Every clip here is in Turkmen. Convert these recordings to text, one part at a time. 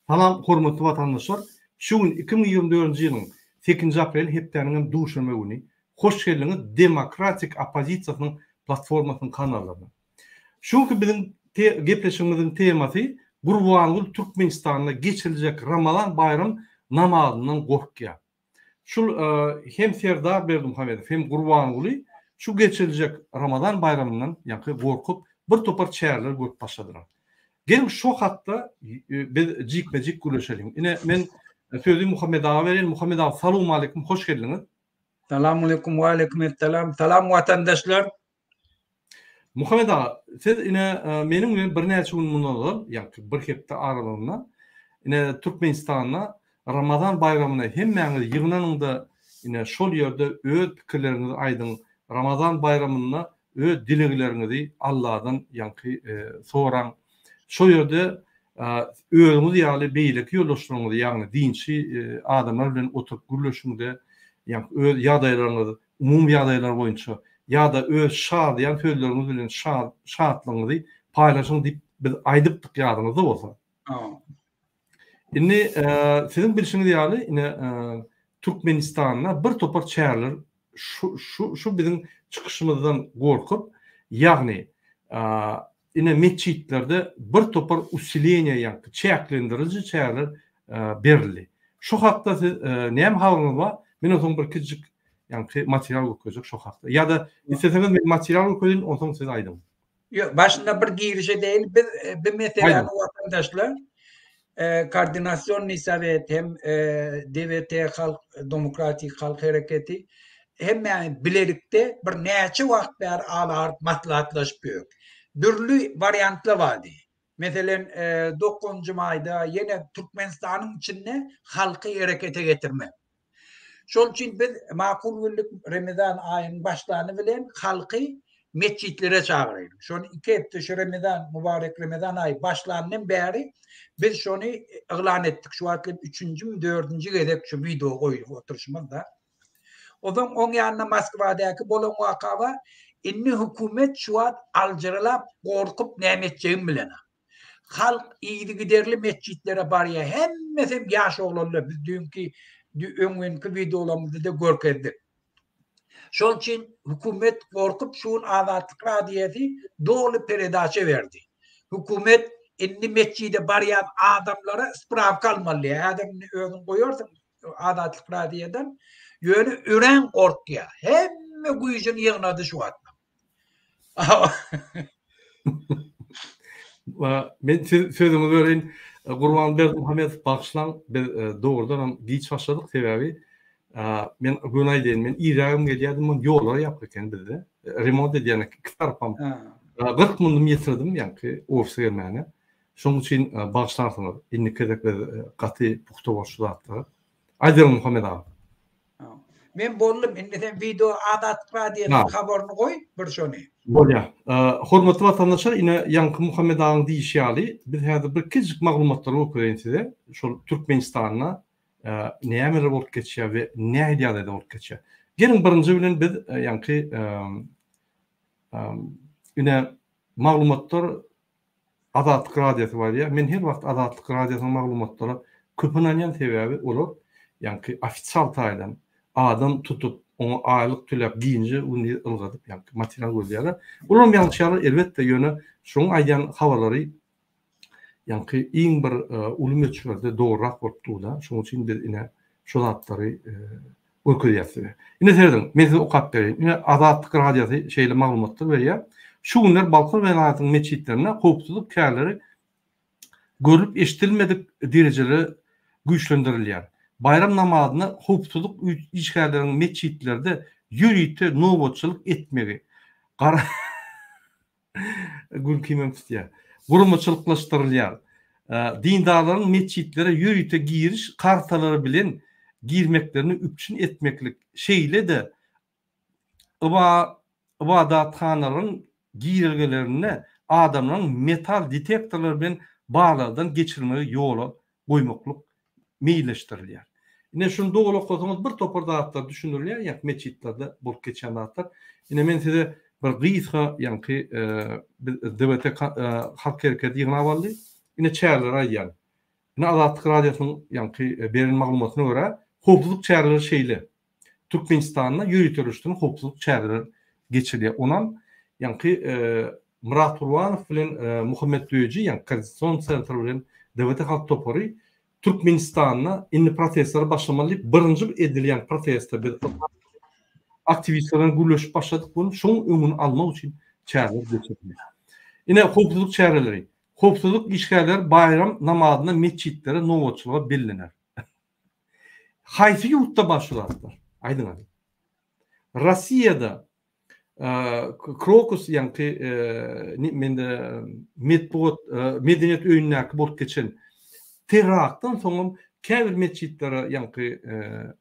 Salam hormatly watandaşlar! Şu gün 2024-nji ýylyň sekizinji apreli hepdäniň hem duşenbe güni. Hoş geldiňiz Demokratik oppozisiýasynyň platformasynyň kanallaryna. Şu günki biziň gepleşigimiziň temasy Gurbanguly Türkmenistanda geçiriljek Ramazan baýram namazyndan gorkýar. Şul hem Serdar Berdimuhamedow hem Gurbanguly şu geçiriljek Ramazan baýramyndan ýaňky gorkup bir topar çäreler görüp başladylar. Geliň şo hakda biz jikme-jik gürleşeliň. Ine men sözi Muhammet aga bereýin. Muhammet aga salowmaleýkim hoş geldiňiz. Salamaleýkum waleýkim essalam. Salam watandaşlar. Muhammet aga, siz ine meniň bilen birnäçe gün mundan ozal, ýagny bir hepde aralygynda ine Türkmenistanda Ramazan baýramyna hemmäňiz ýygnanyňda ine şol ýerde öz pikirleriňizi aýdyň, Ramazan baýramynda öz dilegleriňizi Alladan ýaňky soraň. Şol ýerde özüňiz ýaly beýleki ýoldaşlaryňyzy, ýagny dinçi adamlar bilen oturyp gürleşiňde, ýaňky öz ýagdaýlaryňyz umumy ýagdaýlar boýunça ýa-da öz şadyýan sözleriňiz bilen şatlygyňyzy paýlaşyň diýip biz aýdypdyk ýadyňyzda bolsa. Indi siziň bilşiňiz ýaly ine Türkmenistanda bir topar çäreler şu şu şu biziň çykyşymyzdan gorkup, ýagny ine metjitlerde bir topar usileniýe ýaňky çäklendiriji çäreler berildi. Şu hakda siz näme habaryňyz bar? Men onsoň bir kiçijik ýaňky material görkezjek şo hakda. Ýa-da isleseňiz men material görkezeýin, onsoň siz aýdyň. Ýok, başynda bir giriş edeýin. Biz bu meseläni watandaşlar Koordinasionnyý sowet hem DWT halk demokratik halk hereketi hemmämiz bilelikde bir näçe wagt bäri ala aryp maslahatlaşyp ýörük. Dürli wariantlar bardy. Meselem, dokuzynjy maýda ýene Türkmenistanyň içinde halky herekete getirmek. Şol üçin biz makul bildik Remezan aýynyň başlany bilen halky metjitlere çagyraýlyk. Şony iki hepde şu Remezan, mübarek Remezan aýy başlandan bäri biz şony yglan etdik. Şu wagt hem üçünjimi, dördünji gezek şu wideo goýup oturyşymyzda. Onsoň oň ýanynda Moskwadaky bolan waka bar. Indi hökümet şu wagt aljyralap, gorkup näme etjegini bilenok. Halk yzygiderli metjitlere barýar. Hemmesem ýaş oglanlar. Biz düýnki, öňňinki wideolarymyzda-da görkezdik. Şol üçin hökümet gorkup şu gün Azatlyk Radiosy doly peredaça berdi. Hökümet indi metjide barýan adamlara sprawka almaly diýýär. Häzir indi özüň goýarsyň Azatlyk Radiodan. Ýöne örän gorkýar. Hemme güýjüni ýygnady şu wagt. Men siz sözüňizi bereýin. Gurban Berdimuhamedow bagyşlaň, biz e, dogrudan hem giç başladyk sebäbi e, men göni aýdaýyn, men irrägem gelýärdim, men ýollar ýapyk eken bizde. E, remont edýän iki tarapam. 40 mundum ýetirdim ýaňky ofise gelmäne. Şonuň üçin bagyşlarsyňyz. Indiki gezek biz gaty pugta bolup şu zatlara. Aýdyň Muhammet aga. Men boldum. Indi sen wideo Azatlyk Radiosynyň habaryny goý, bir şony. Bolýar. Hormatly watandaşlar, ine ýaňky Muhammet agaň diýişi ýaly, biz häzir bir kiçijik maglumatlary görkezeýin size. Şol Türkmenistanda nämeler bolup geçýär we nähili ýagdaýda bolup geçýär. Geliň birinji bilen biz ýaňky ine maglumatlar Azatlyk Radiosy barýar. Men her wagt Azatlyk Radiosynyň maglumatlara köp ynanýan sebäbi olar ýaňky ofisial taýdan adam tutup oňa aýlyk töläp ginje gündiz ylgadyp ýaňky material gözleýärler. Olaram ýalňyşýarlar elbetde ýöne şoň aýdýan habarlary ýaňky iň bir uly möçberde dogrurak bolup durda. Şoň üçin biz ine şu zatlary görkezýäs size. Ine serediň, men size okap bereýin. Ine Azatlyk Radiosy şeýle maglumatlar berýär. Şu günler Balkan welaýatynyň metjitlerinde howpsuzlyk çäreleri görlüp-eşidilmedik derejede güýçlendirilýär. Baýram namazyna howpsuzlyk işgärleriniň metjitlerde ýörite nobatçylyk etmegi, gara Gülkimem tutýar. Guramaçylyklaşdyrylýar. Dindarlaryň metjitlere ýörite giriş kartalary bilen girmeklerini üpjün etmeklik, şeýle-de ybadathanalaryň girelgelerinde adamlaryň metal detektorlary bilen barlagdan geçirilmegi ýola goýmaklyk meýilleşdirilýär. Ine şuny doly okasaňyz bir topar zatlar düşündirilýär, ýa metjitlerde bolup geçýän zatlar. Ine men size bir gysga ýaňky biz DWT halk hereketi ýygnap aldy. Ine çäreleri aýdýan. Ine Azatlyk Radiosynyň ýaňky beren maglumatyna görä, howpsuzlyk çäreleri şeýle. Türkmenistanda ýöriteleşdirilen howpsuzlyk çäreleri geçirilýär. Onam ýaňky Myrat Gurbanow bilen Muhammet Döji, ýaňky Koordinasion sentr bilen DWT halk topary Türkmenistanda indi protestlere başlamaly diýip, birinji edilýän protestde biz aktiwistler bilen gürleşip başladyk, bu şoň öňüni almak üçin çäreler geçirildi. Ine howpsuzlyk çäreleri. Howpsuzlyk işgärleri baýram namazyna metjitlere nobatçylyga bellener. Haýsy ýurtda bar şu zatlar? Aýdyň hany. Rossiýada Krokus ýaňky mende metbugat medeniýet öýündäki bolup geçen teraktdan soňam käbir metjitlere ýaňky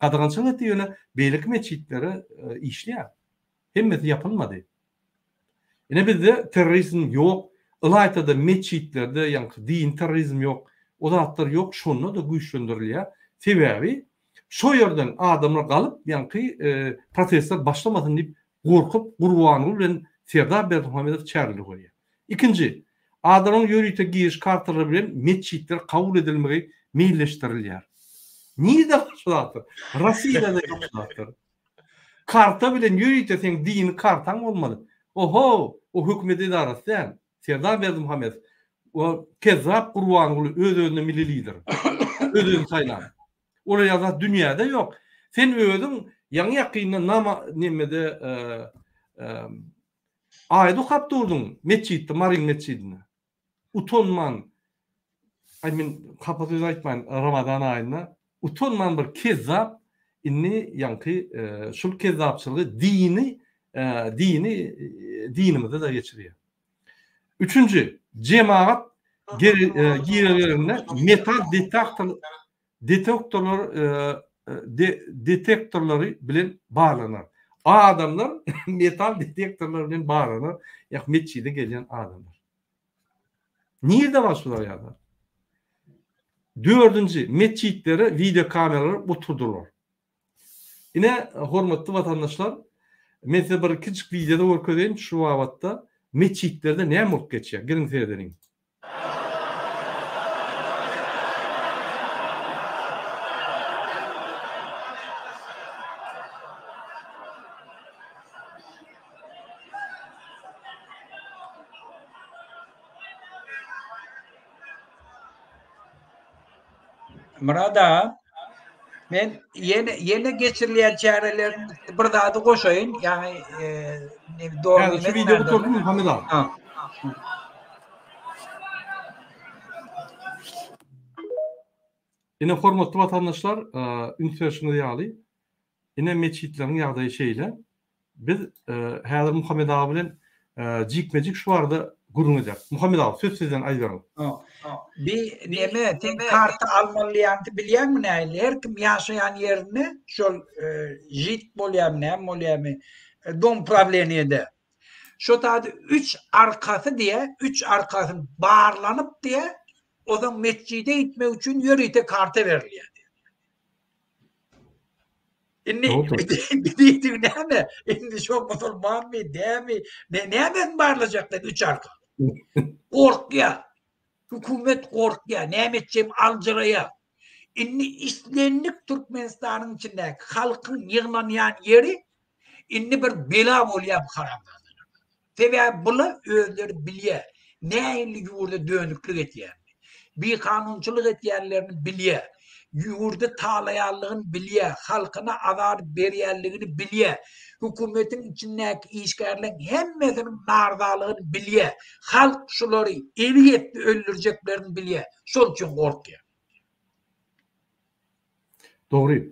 gadagançylyk etdi ýöne beýleki metjitlere işleýär. Hemmesi ýapylmady. Ine bizde terrorizm ýok, ylaýta-da metjitlerde ýaňky dini terrorizm ýok, o zatlar ýok, şonda-da güýçlendirilýär. Sebäbi şo ýerden adamlar galyp ýaňky protestler başlamasyn diýip gorkup Gurbanguly bilen Serdar Berdimuhamedow çäreler görýär. Ikinji, adamlaryň ýörite giriş kartalary bilen metjitlere kabul edilmegi meýilleşdirilýär. Nirede bar şu zatlar? Rossiýada-da ýok şu zatlar. Karta bilen ýörite seň dini kartaň bolmaly. Oho, o hökümet edarasy däl. Serdar Berdimuhamedow, o kezzap Gurbanguly öz-özüne milli lider. Öz-özüni saýlan. Olar ýaly zat dünýäde ýok. Sen özüň ýaňy-ýakynda nama nemede aýat okap durduň metjitde, Maryň metjidinde. Utanman, aý men hapa söz aýtmaýyn Ramazan aýynda, utanman bir kezzap indi ýaňky şul kezzapçylygy dini dini dinimize-de geçirýär. Üçünji, jemagat girelgelerinde metal detektor detektorlar detektorlary bilen barlanar. Adamlar metal detektorlar bilen barlanar, ýa metjide gelýän adamlar. Nirde bar şular ýaly? Dördünji, metjitlere wideokameralar oturdylar. Ine, hormatly watandaşlar, men size bir kiçijik wideo-da görkezeýin şu babatda metjitlerde näme bolup geçýär. Geliň seredeliň. Myrat aga, men ýene ýene geçirilýän çäreleriň bir zady goşaýyn, ýagny e, dogry şu wideo gutardym Muhammet aga. Ine hormatly watandaşlar, üns berşiňiz ýaly, ine metjitleriň ýagdaýy şeýle. Biz häzir Muhammet aga bilen jikme-jik şu barada gürrüň ederis. Muhammet aga, söz sizden aýdyberiň. Bi neme, sen karta almaly diýýäňdi, bilýäňmi nähili? Her kim ýaşaýan ýerinde şol žit bolýarmy, näme bolýarmy, dom prawleniýede. Şo taýda üç arkasy diýä, üç arkasy barlanyp diýä, ozaň metjide gitmek üçin ýörite karta berilýär. Indi diýdigi näme? Indi şo musulmanmy, dämi? Ne näme barlajaklar üç arka? Gorkýar. Hökümet gorkýar. Näme etjegini aljyraýar. Indi islendik Türkmenistanyň içindäki halkyň ýygnanýan ýeri Indi bir bela bolýar bu haramzadalar. Sebäbi bular özleri bilýär, nähili ýurda dönüklik etýänini, bikanunçylyk etýänlerini bilýär, ýurdy talaýanlygyny bilýär, halkyna azar berýänligini bilýär, hökümetiň içindäki işgärleň hemmesiniň narzalygyny bilýär, halk şulary eli ýetse öldürjeklerini bilýär, şol üçin gorkýar. Dogry.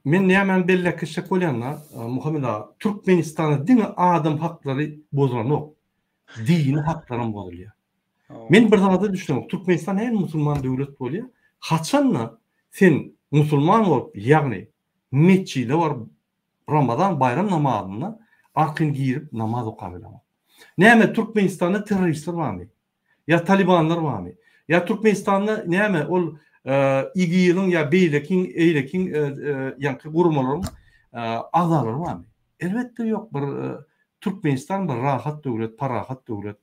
Men nämäni belläp geçjek bolýan-da, Muhammet aga, Türkmenistanda diňe adam haklary bozulanok, dini haklaram bozulýar. Men bir zada düşünemok, Türkmenistan näme musulman döwlet bolýar? Haçanda sen musulman bolup, ýagny metjide baryp Ramazan baýram namazynda arkaýyn girip namaz okap bileňok. Näme Türkmenistanda terroristler barmy? Ýa talibanlar barmy? Ýa Türkmenistanda näme ol IGIL-iň ýa beýlekiň, eýlekiň ýaňky guramalaryň agzalary barmy? Elbetde ýok. Bir Türkmenistan bir rahat döwlet, parahat döwlet.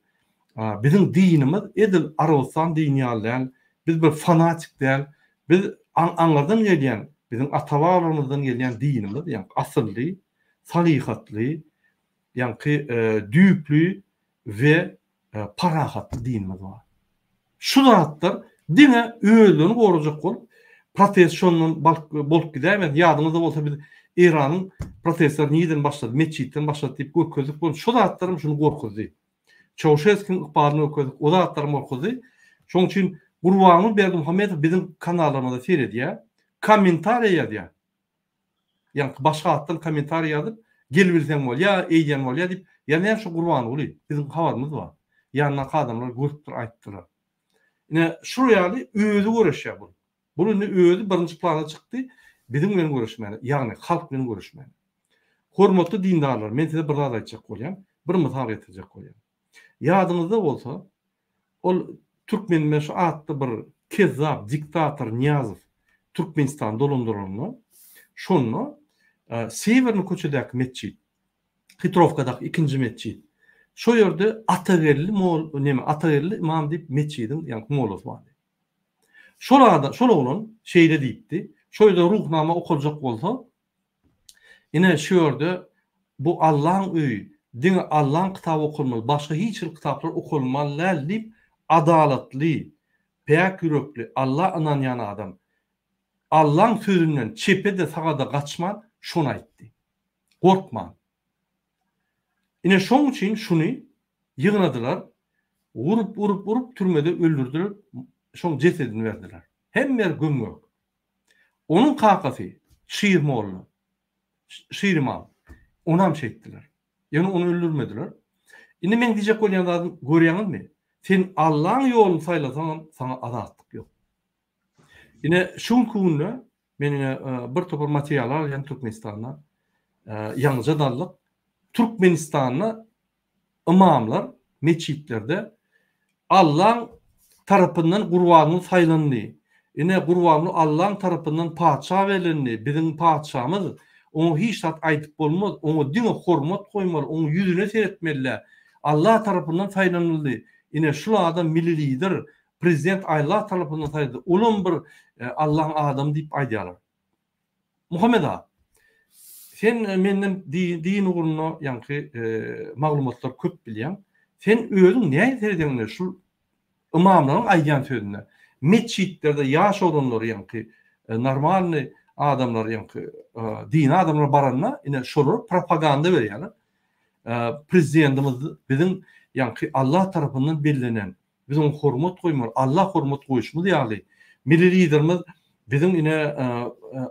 Biziň dinimiz edil Arabystan dini ýaly däl. Biz bir fanatik däl. Biz aňyrdan gelýän, biziň ata-babalarymyzdan gelýän dinimiz, ýaňky asylly, salyhatly, ýaňky düýpli we parahatly dinimiz bar. Şu zatlar diňe özlerini gorajak bolup, protest şondan bolup gidäýmesin. Ýadyňyzda bolsa biz Eýranyň protestleri nireden başlady, metjitden başlady diýip görkezdik. Bol şu zatlaram şuny gorkuzdy. Çauşeskiň ykbalyny görkezdik, o zatlaram gorkuzdy. Şonuň üçin Gurbanguly Berdimuhamedow biziň kanallarymyza seredýär, kommentariýa ýazýar. Ýaňky başga atdan kommentariý ýazyp, gelibilseň bolýa, eýdýän bolýa diýip ýazýan şu Gurbanguly, biziň habarymyz bar. Ýanyndaky adamlar görüpdir, aýtdylar. Ine, şul ýaly özi göreşýär bul. Bul indi özi birinji plana çykdy, biziň bilen göreşmäne, ýagny halk bilen göreşmäne. Hormatly dindarlar, men size bir zat aýtjak bolýan, bir mysal getirjek bolýan. Ýadyňyzda bolsa, ol Türkmenbaşy atly bir kezzap diktator Nyýazow Türkmenistany dolandyranda, şonda Sewernyý köçedäki metjit, Hitrowkadaky ikinji metjit, şo ýerde Atageldi mol neme Atageldi ymam diýip metjidiň ýaňky mollasy bardy. Şol adam, şol oglan şeýle diýipdi, şo ýerde Ruhnama okaljak bolsa, Ine, şu ýerde bu Allaň öýi, diňe Allaň kitaby okalmaly, başga hiç hili kitaplar okalmaly däl diýip, adalatly, päk ýürekli, Alla ynanýan adam Allaň sözünden çepe-de, saga-da gaçman şony aýtdy. Gorkman. Ine, şoň üçin şuny ýygnadylar, urup, urup, urup türmede öldürdiler, şoň jesedini berdiler. Hemme ýer göm-gök. Onuň kakasy Şir molla, Şir ymam, onam şeýtdiler. Ýöne ony öldürmediler. Indi meň diýjek bolýan zadym, görýäňizmi? Sen Allaň ýoluny saýlasaňam, saňa azatlyk ýok. Ine, şu günki günde men ine bir topar materiallar alýan Türkmenistanda. Ýaňyja daldyk. Türkmenistanda Ymamlar metjitlerde Allaň tarapyndan Gurbanguly saýlandy. Ine, Gurbanguly Allaň tarapyndan patyşa bellendi, biziň patyşamyz, oňa hiç zat aýdyp bolmaz, oňa diňe hormat goýmaly, oň ýüzüne seretmeli-dä. Alla tarapyndan saýlanyldy. Ine, şul adam milli lider, prezident Alla tarapyndan saýlandy, olam bir Allaň adamy diýip aýdýarlar. Muhammet aga, sen menden din ugrunda ýaňky maglumatlar köp bilýäň. Sen özüň nähili seredýäň indi şul ymamlaryň aýdýan sözüne? Metjitlerde ýaş oglanlar ýaňky normalny adamlar ýaňky dini adamlar baranda ine şolar propaganda berýärler. Prezidentimiz biziň ýaňky Allah tarapyndan bellenen Biz oňa hormat goýmaly, Alla hormat goýşumyz ýaly, Milli Liderimiz biziň ine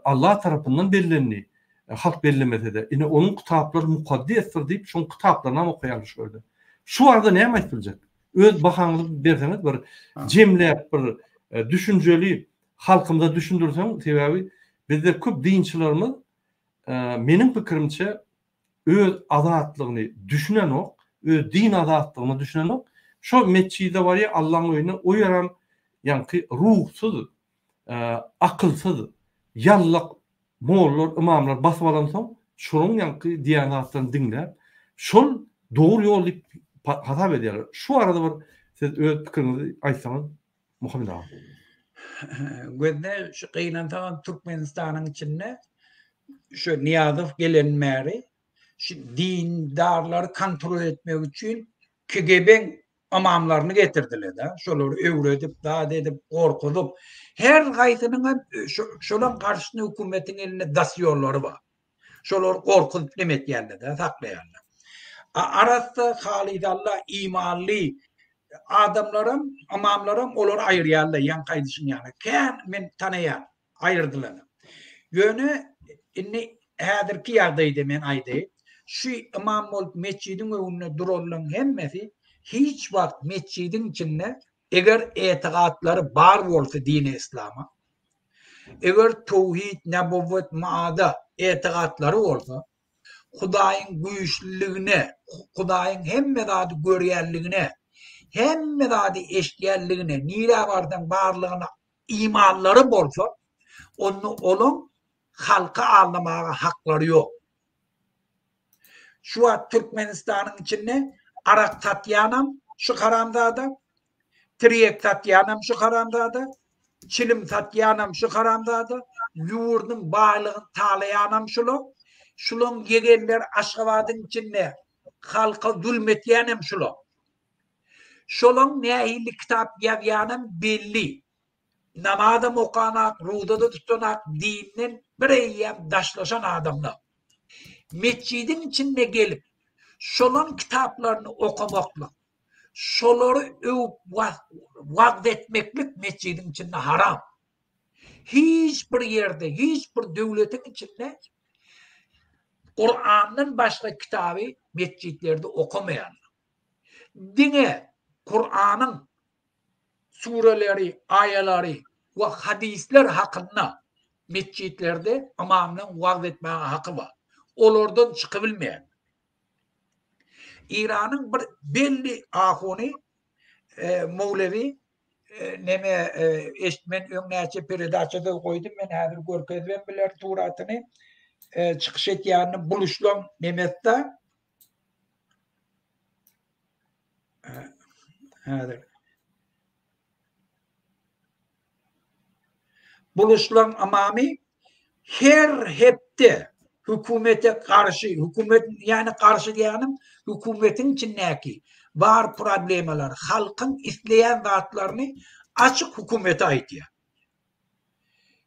Alla tarapyndan bellendi, halk bellemese-de, ine onuň kitaplary mukaddesdir diýip, şoň kitaplarynam okaýarlar şu ýerde. Şu barada näme aýdyp biljek? Öz bahaňyzy berseňiz bir jemläp bir düşünjeli halkymyza düşündirseň, sebäbi bizde köp dinçilerimiz meniň pikirimçe öz azatlygyny düşünenok, öz din azatlygyna düşünenok. Şo metjide barýar, Allaň öýüne, o ýerem ýaňky ruhsuz, akylsyz, ýallak mollar, ymamlar basyp alansoň, şolaryň ýaňky diýýän zatlaryny diňläp, şol dogry ýol diýip hasap edýärler. Şu barada bir siz öz pikiriňizi aýtsaňyz, Muhammet aga. Gözde şu gynansagam Türkmenistanyň içinde şu Nyýazow geleni bäri şu dindarlary kontrol etmek üçin KGB-iň ymamlaryny getirdiler-de, şolary öwredip, zat edip, gorkuzyp, her haýsynyň hem şolaryň garşysyna hökümetiň elinde dosýollary bar. Şolary gorkuzyp neme etýärler-de, saklaýarlar. Arassa, halys-alla, imanly adamlaram, ymamlaram olary aýyrýarlar, ýaňky aýdyşyň ýaly. Kän men tanaýan. Aýyrdylar. Ýöne indi häzirki ýagdaýda men aýdaýyn, şu ymam bolup metjidiň öňünde duranlaryň hemmesi hiç wagt metjidiň içinde eger etigatlary bar bolsa dini yslama, eger towhid, nebowwet, maada etigatlary bolsa, Hudaýyň güýçlüligine, Hudaýyň hemme zady görýänligine, hemme zady eşidýänligine, nirä barsaň barlygyna imanlary bolsa, onda olaň halky aldamaga haklary ýok. Şu wagt Türkmenistanyň içinde arak satýanam şu haramzada, tirýek satýanam şu haramzada. Çilim satýanam şu haramzada, ýurduň baýlygyny talaýanam şular. Şulaň ýegenleri Aşgabadyň içinde halka zulm etýänem şular. Şolaň nähili kitap ýazýanam belli. Namazam okanak, ruza-da tutanak, dinden bir eýýäm daşlaşan adamlar. Metjidiň içinde gelip, şolaň kitaplaryny okamaklyk, şolary öwüp wagz etmeklik metjidiň içinde haram. Hiç bir ýerde, hiç bir döwletiň içinde Kurandan başga kitaby metjitlerde okamaýarlar. Diňe Kuranyň sureleri, aýalary we hadyslar hakynda metjitlerde ymamlaryň wagyz etmäge haky bar. Olardan çykybilmeýär. Eýranyň bir belli ahuny, mowlewi neme eşit men öň näçe peredaçada goýdum men häzir görkezibem bilerin suratyny çykyş etýänini buluşlaň nemesde Häzir. Buluşlaň ymamy her hepde hökümete garşy, hökümet ýani garşy diýýänim hökümetiň içindäki bar problemalar, halkyň isleýän zatlaryny açyk hökümete aýdýar.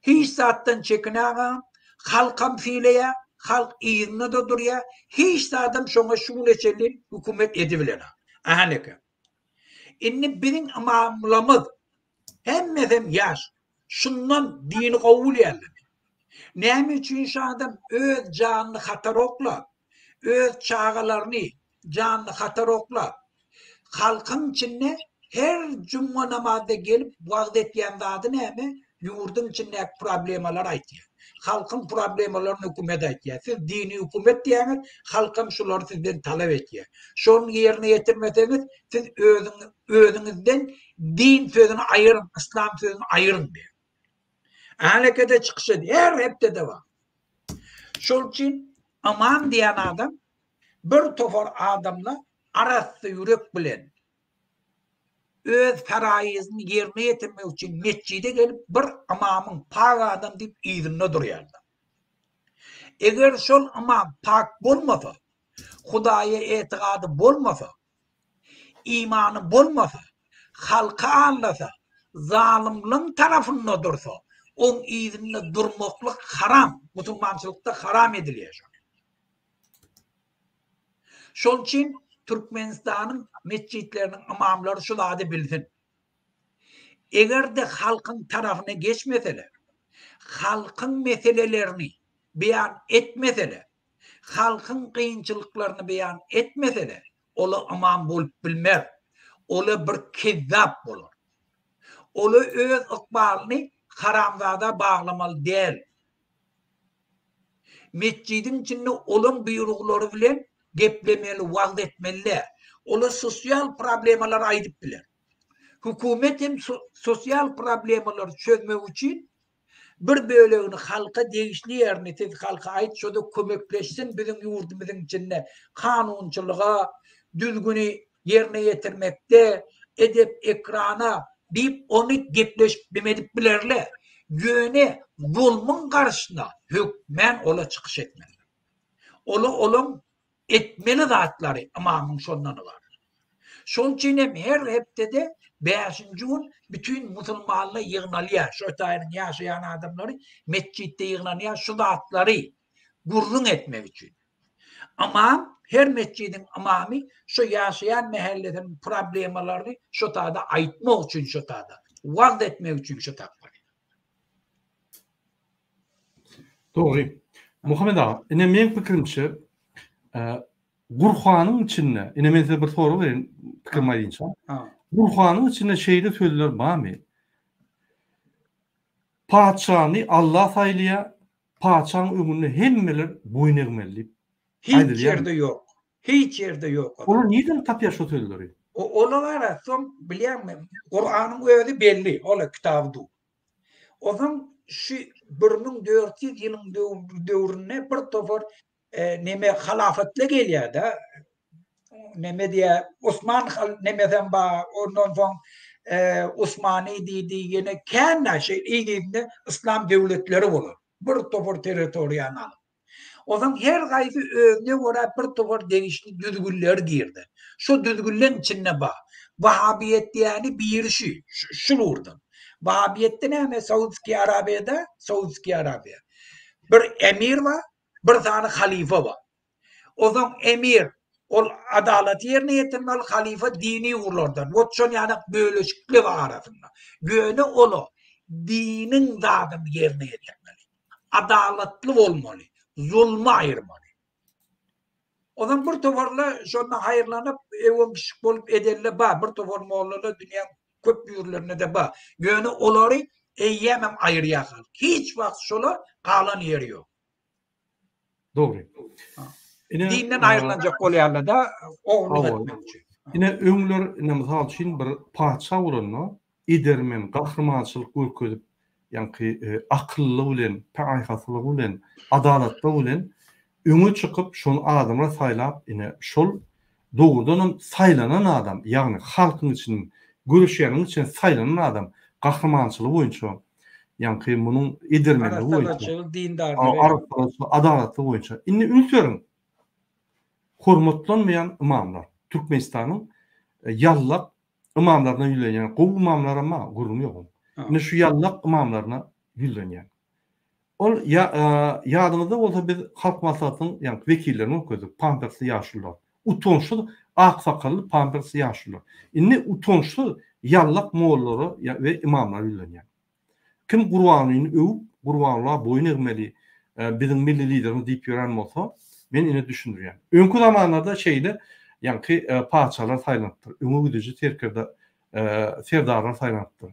Hiç zatdan çekinägam, halkam sylaýar, halk yzynda-da durýar, hiç zadam şoňa şu güne çenli hökümet edibilenok. Ahaneke. Indi biziň ymamlamyz hemmesem ýaş, şundan dini gowy bilýärler. Näme üçin şu adam öz janyny hatara oklap, öz çagalaryny janyny hatara oklap, halkyň içinde her jumga namazda gelip wagyz etýän zady näme? Ýurduň içindäki problemalary aýtýar. Halkyň problemalaryny hökümet aýtýar. Siz dini hökümet diýýäňiz, halkam şulary sizden talap etýär. Şony ýerine ýetirmeseňiz, siz özüň özüňizden din sözüni aýyryň, yslam sözüni aýyryň diýýär. Älekede çykyş edýär. Her hepdede bar. Şol üçin ymam diýen adam bir topar adamla arassa ýürek bilen öz faraýyzyny ýerine ýetirmek üçin metjide gelip bir ymamyň pak adam diýip yzynda durýarlar. Eger şol ymam pak bolmasa, Hudaýa etigady bolmasa, imany bolmasa, halky aldasa, zalymlygyň tarapynda dursa, oň yzynda durmaklyk haram, musulmançylykda haram edilýär şol. Şol üçin Türkmenistanyň metjitleriniň ymamlary şu zady bilsin. Eger-de halkyň tarapyna geçmeseler, halkyň meselelerini beýan etmeseler, halkyň kynçylyklaryny beýan etmeseler, ola ymam bolup bilmez. Ola bir kezzap bolar. Ola öz ykbalyny haramzada baglamaly däl. Metjidiň içinde olaň buýruglary bilen geplemeli, wagyz etmeli däl. Olar sosial problemalary aýdyp biler. Hökümet hem sosial problemalary çözmek üçin bir bölegini halka degişli ýerini siz halka aýt şoda kömekleşsin biziň ýurdumyzyň içinde kanunçylyga, düzgüni ýerine ýetirmekde, edep-ekrana diýip ony gepleşip neme edip bilerler. Ýöne zulmuň garşysyna hökmän ola çykyş etmeliler. Ola olaň etmeli zatlary ymamyň şondan ybarat. Şol üçin hem her hepdede bäşinji gün bütin musulmanlar ýygnalýar. Şo taýynyň ýaşaýan adamlary metjitde ýygnanýar şu zatlary gürrüň etmek üçin. Ymam, her metjidiň ymamy şu ýaşaýan mähellesiniň problemalaryny şo tada aýtmak üçin şo tada, wagyz etmek üçin şo tak barýar. Dogry. Muhammet aga, ine meň pikirimçe, Gurhanyň içinde, ine men size bir sorag bereýin, pikirimi aýdynça. Gurhanyň içinde şeýle sözler barmy? Patyşany Allah saýlaýar, Patyşaň öňünde hemmeler boýun egmeli diýip Hiç ýerde ýok. Hiç ýerde ýok. Olar nirden tapýar şo sözleri? Olar ara soň bilýäňmi, Kuranyň özi belli, ol kitaby du. Onsoň şu 1400 ýylyň döwründe bir topar neme halafatly gelýär-de. Neme diýýär, Osman nemesem bar, ondan soň. Osmany diýdi, ýene kän-ä şeýle yz-yzyna yslam döwletleri bolar. Bir topar territoriýany alyp. Onsoň her haýsy özüne görä bir topar degişli düzgünleri girdi. Şo düzgünleň içinde bar. Wahabiýet diýýäni biri şu, şul ugurdan. Wahabiýetde näme Saudskiý Arabiýada, Saudskiý Arabiýa. Bir emir bar, bir sany halyfa bar. Onsoň emir ol adalaty ýerine ýetirmeli, halyfa dini ugurlardan. Wot şon ýanak bölüşiklik arasynda. Ýöne ola diniň zadyny ýerine ýetirmeli. Adalatly bolmaly, zulmy aýyrmaly. Onsoň bir toparla şonda haýyrlanyp, öwem-pişik bolup edenler bar, bir topar mollalar dünýäň köp ýerlerinde-de bar. Ýöne olary eýýämem aýyrýar halk. Hiç wagt şolar galan ýeri ýok. Dogry. Ine, Dinden aýrylanjak bolýarlar-da, ogurlyk etmek üçin. Ine, öňler, ine, mysal üçin, bir patyşa bolanda, edermen, gahrymançylyk görkezip, ýaňky akyllylygy bilen, paýhaslylygy bilen, adalatlygy bilen öňe çykyp, şony adamlar saýlap, ine, şol dogrudanam saýlanan adam, ýagny halkyň içinden, göreşýäniň içinden saýlanan adam gahrymançylygy boýunça, ýaňky munuň edermenligi boýunça, Arassaçylyk, dindarlygy. Arassaçylyk, adalatlygy boýunça. Indi üns beriň, hormatlanmaýan ymamlar, Türkmenistanyň ýallak ymamlaryna ýüzlenýän, gowy ymamlaram bar, gürrüň ýok oň. Indi şu ýallak ymamlaryna ýüzlenýän. Ol ýadyňyzda bolsa biz Halk Maslahatynyň ýaňky wekillerini görkezdik, pampersli ýaşulular. Utançsyz ak sakally pampersli ýaşulular. Indi utançsyz ýallak mollalara we ymamlara ýüzlenýän. Kim Gurbangulyny öwüp, Gurbangula boýun egmeli, biziň milli liderimiz diýip ýören bolsa, men ine düşündirýän. Öňki zamanlarda şeýle ýaňky patyşalar saýlanypdyr, öňe gidiji serkerde, serdarlar saýlanypdyr.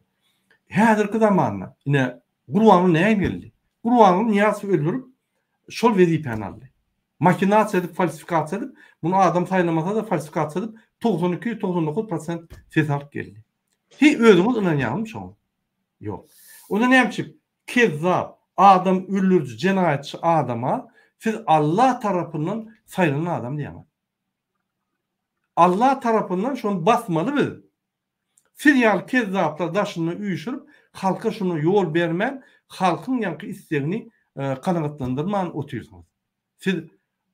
Häzirki zamanda ine Gurbanguly näme geldi? Gurbanguly Nyýazowy öldürip, şol wezipäni aldy. Mahinasiýa edip, falsifikasiýa edip, muny adam saýlamasa-da falsifikasiýa edip, 92, 99 prosent ses alyp geldi. Heý, özüňiz ynanýaňyzmy şoňa? Ýok. Onda näme üçin kezzap, adam öldüriji, jenaýatçy adama siz Allah tarapyndan saýlanan adam diýýäňiz? Allah tarapyndan şony basmaly biz. Siz ýaly kezzaplar daşynda üýşürip halka şuna ýol bermän halkyň ýaňky islegini kanagatlandyrman otyrsyňyz. Siz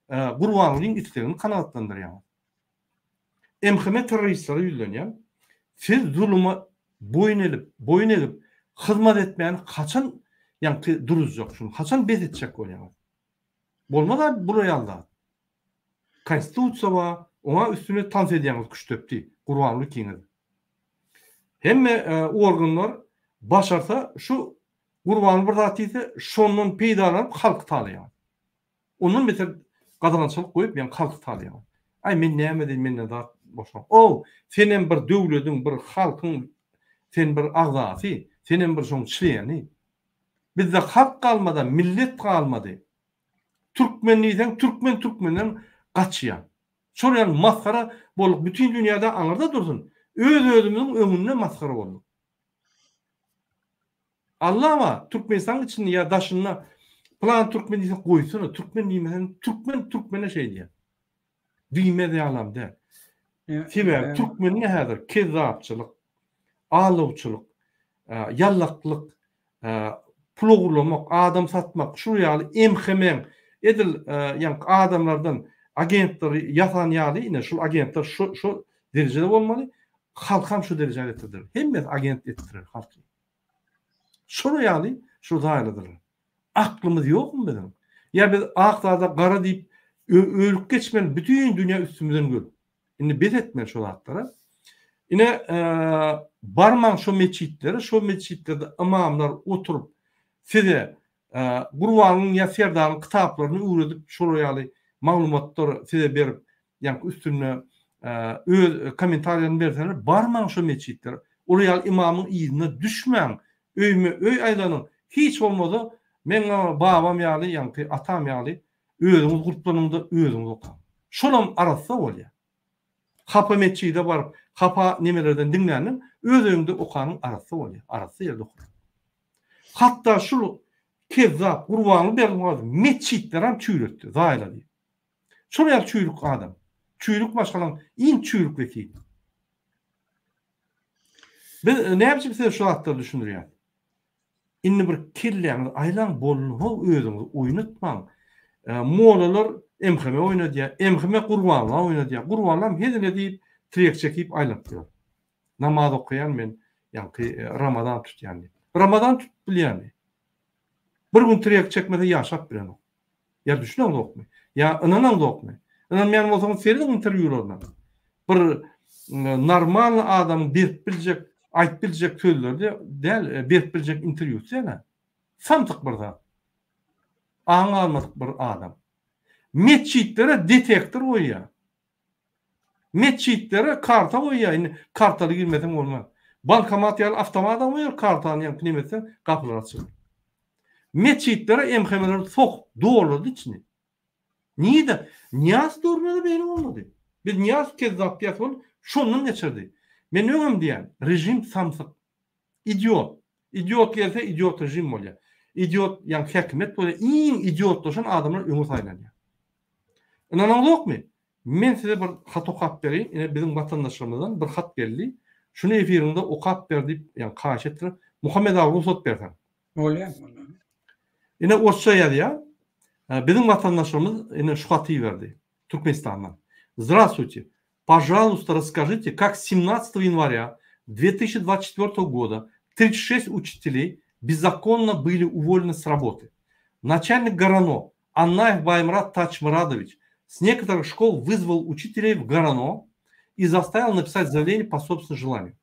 Gurbangulyň islegini kanagatlandyrýaňyz. MHM terroristlere ýüzlenýän. Siz zuluma boýun elip, boýun egip hyzmat etmäni haçan ýaňky duruzjak şuny haçan bes etjek bolýaňyz? Bolmaz-a bular ýaly zat. Konstitusiýa bar, oňa üstüne tans edýäňiz küştdepdi, Gurbanguly ikiňiz. Hemme organlar başarsa şu Gurbanguly bir zat diýse şondan peýdalanyp halky talaýaňyz. Ondan beter gadagançylyk goýup ýaňky halky talaýaňyz. Aý men näme diýin menden zat boşan. Ow senem bir döwlediň bir halkyň sen bir agzasy, senem bir şoň çleni. Bizde halk galmada millet galmady. Türkmen diýseň türkmen türkmenden gaçýar. Şol ýaly masgara bolduk bütin dünýäde aňyrda dursun öz özümiziň öňünde masgara bolduk. Allah bar Türkmenistanyň içinde ýa daşynda plan türkmen diýse goýsana türkmen diýmeseň türkmen türkmene şeý diýýär. Diýmez ýalam däl. Sebäbi türkmende häzir kezzapçylyk, alawçylyk, ýallaklyk, pul ogurlamak, adam satmak, şul ýaly MHM-iň edil ýaňky adamlardan agentleri ýasan ýaly ine şul agentler şu şu derejede bolmaly, halkam şu derejä getirdiler. Hemmesi agent etdiler halky. Şol ýaly şu zaýaladylar. Aklymyz ýokmy biziň? Ýa biz ak zada gara diýip ölüp geçmeli bütin dünýä üstümizden gülüp. Indi bes etmeli şo zatlara. Ine barmaň şo metjitlere, şo metjitlerde ymamlar oturyp size Gurbanyň ýa Serdaryň kitaplaryny öwredip şolar ýaly maglumatlar size berip ýaňky üstünde öz kommentariýalaryny berseler barmaň şo metjitlere. Olar ýaly ymamyň yzyna düşmäň. Öýme öý aýlanyň. Hiç bolmasa meň babam ýaly ýaňky atam ýaly Özüňiz gurplanyňda özüňiz okaň. Şolam arassa bolýar. Hapa metjide baryp, hapa nemelerden diňländen öz öýüňde okanyň arassa bolýar. Arassa ýerde okaň. Hatda şul kezzap Gurbanguly Berdimuhamedow metjitlerem çüýretdi, zaýalady. Şol ýaly çüýrük adam. Çüýrük maşgalaň iň çüýrük wekili. Biz näme üçin size şu zatlary düşündirýäs? Indi bir kelläňizi aýlaň boldy-how özüňizi oýnatmaň. Molalar MHM oýnadýar, MHM Gurbanla oýnadýar. Gurbanlam hezil edip trek çekip aýlanyp ýör. Namaz okaýan men, ýaňky Ramazan tutýan diýip. Ramazan tutup bilýärmi? Bir gün trek çekmese ýaşap bilenok. Ýa düşüneňzokmy? Ýa ynanaňzokmy? Ynanmaýan bolsaňyz serediň interwýularyna. Bir normalny adamyň berip biljek, aýdyp biljek sözleri däl, berip biljek interwýusy däl-ä. Samsyk bir zat. Aňy galmadyk bir adam. Metjitlere detektor goýýar. Metjitlere karta goýýar, indi kartaly girmeseň bolmaz. Bankomat ýaly awtomadam goýar, kartany ýaňky neme etseň gapylar açylar. Metjitlere MHM-leri sokup doldurdy içini. Nirede? Nyýazow döwründe-de beýle bolmady. Biz Nyýazow kezzap diýýäs ol şondan geçirdi. Men öňem diýýän, režim samsyk. Idiot. Idiot gelse idiot režim bolýar. Idiot ýaňky häkimiýet bolýar. Iň idiotlaşan adamlar öňe saýlanýar. Ynanaňzokmy? Men size bir hat okap bereýin. Ine biziň watandaşlarymyzdan bir hat geldi. Şuny efiriňde okap ber diýip, ýagny haýyş etdiler. Muhammet aga rugsat berseň. Bolýar. Ine orsça ýazýar. Biziň watandaşlarymyz ine şu haty iberdi. Türkmenistandan. Здравствуйте. Пожалуйста, расскажите, как 17 января 2024 года 36 учителей беззаконно были уволены с работы. Начальник ГОРОНО Аннаев Баймрат Тачмурадович с некоторых школ вызвал учителей в ГОРОНО и заставил написать заявление по собственному желанию.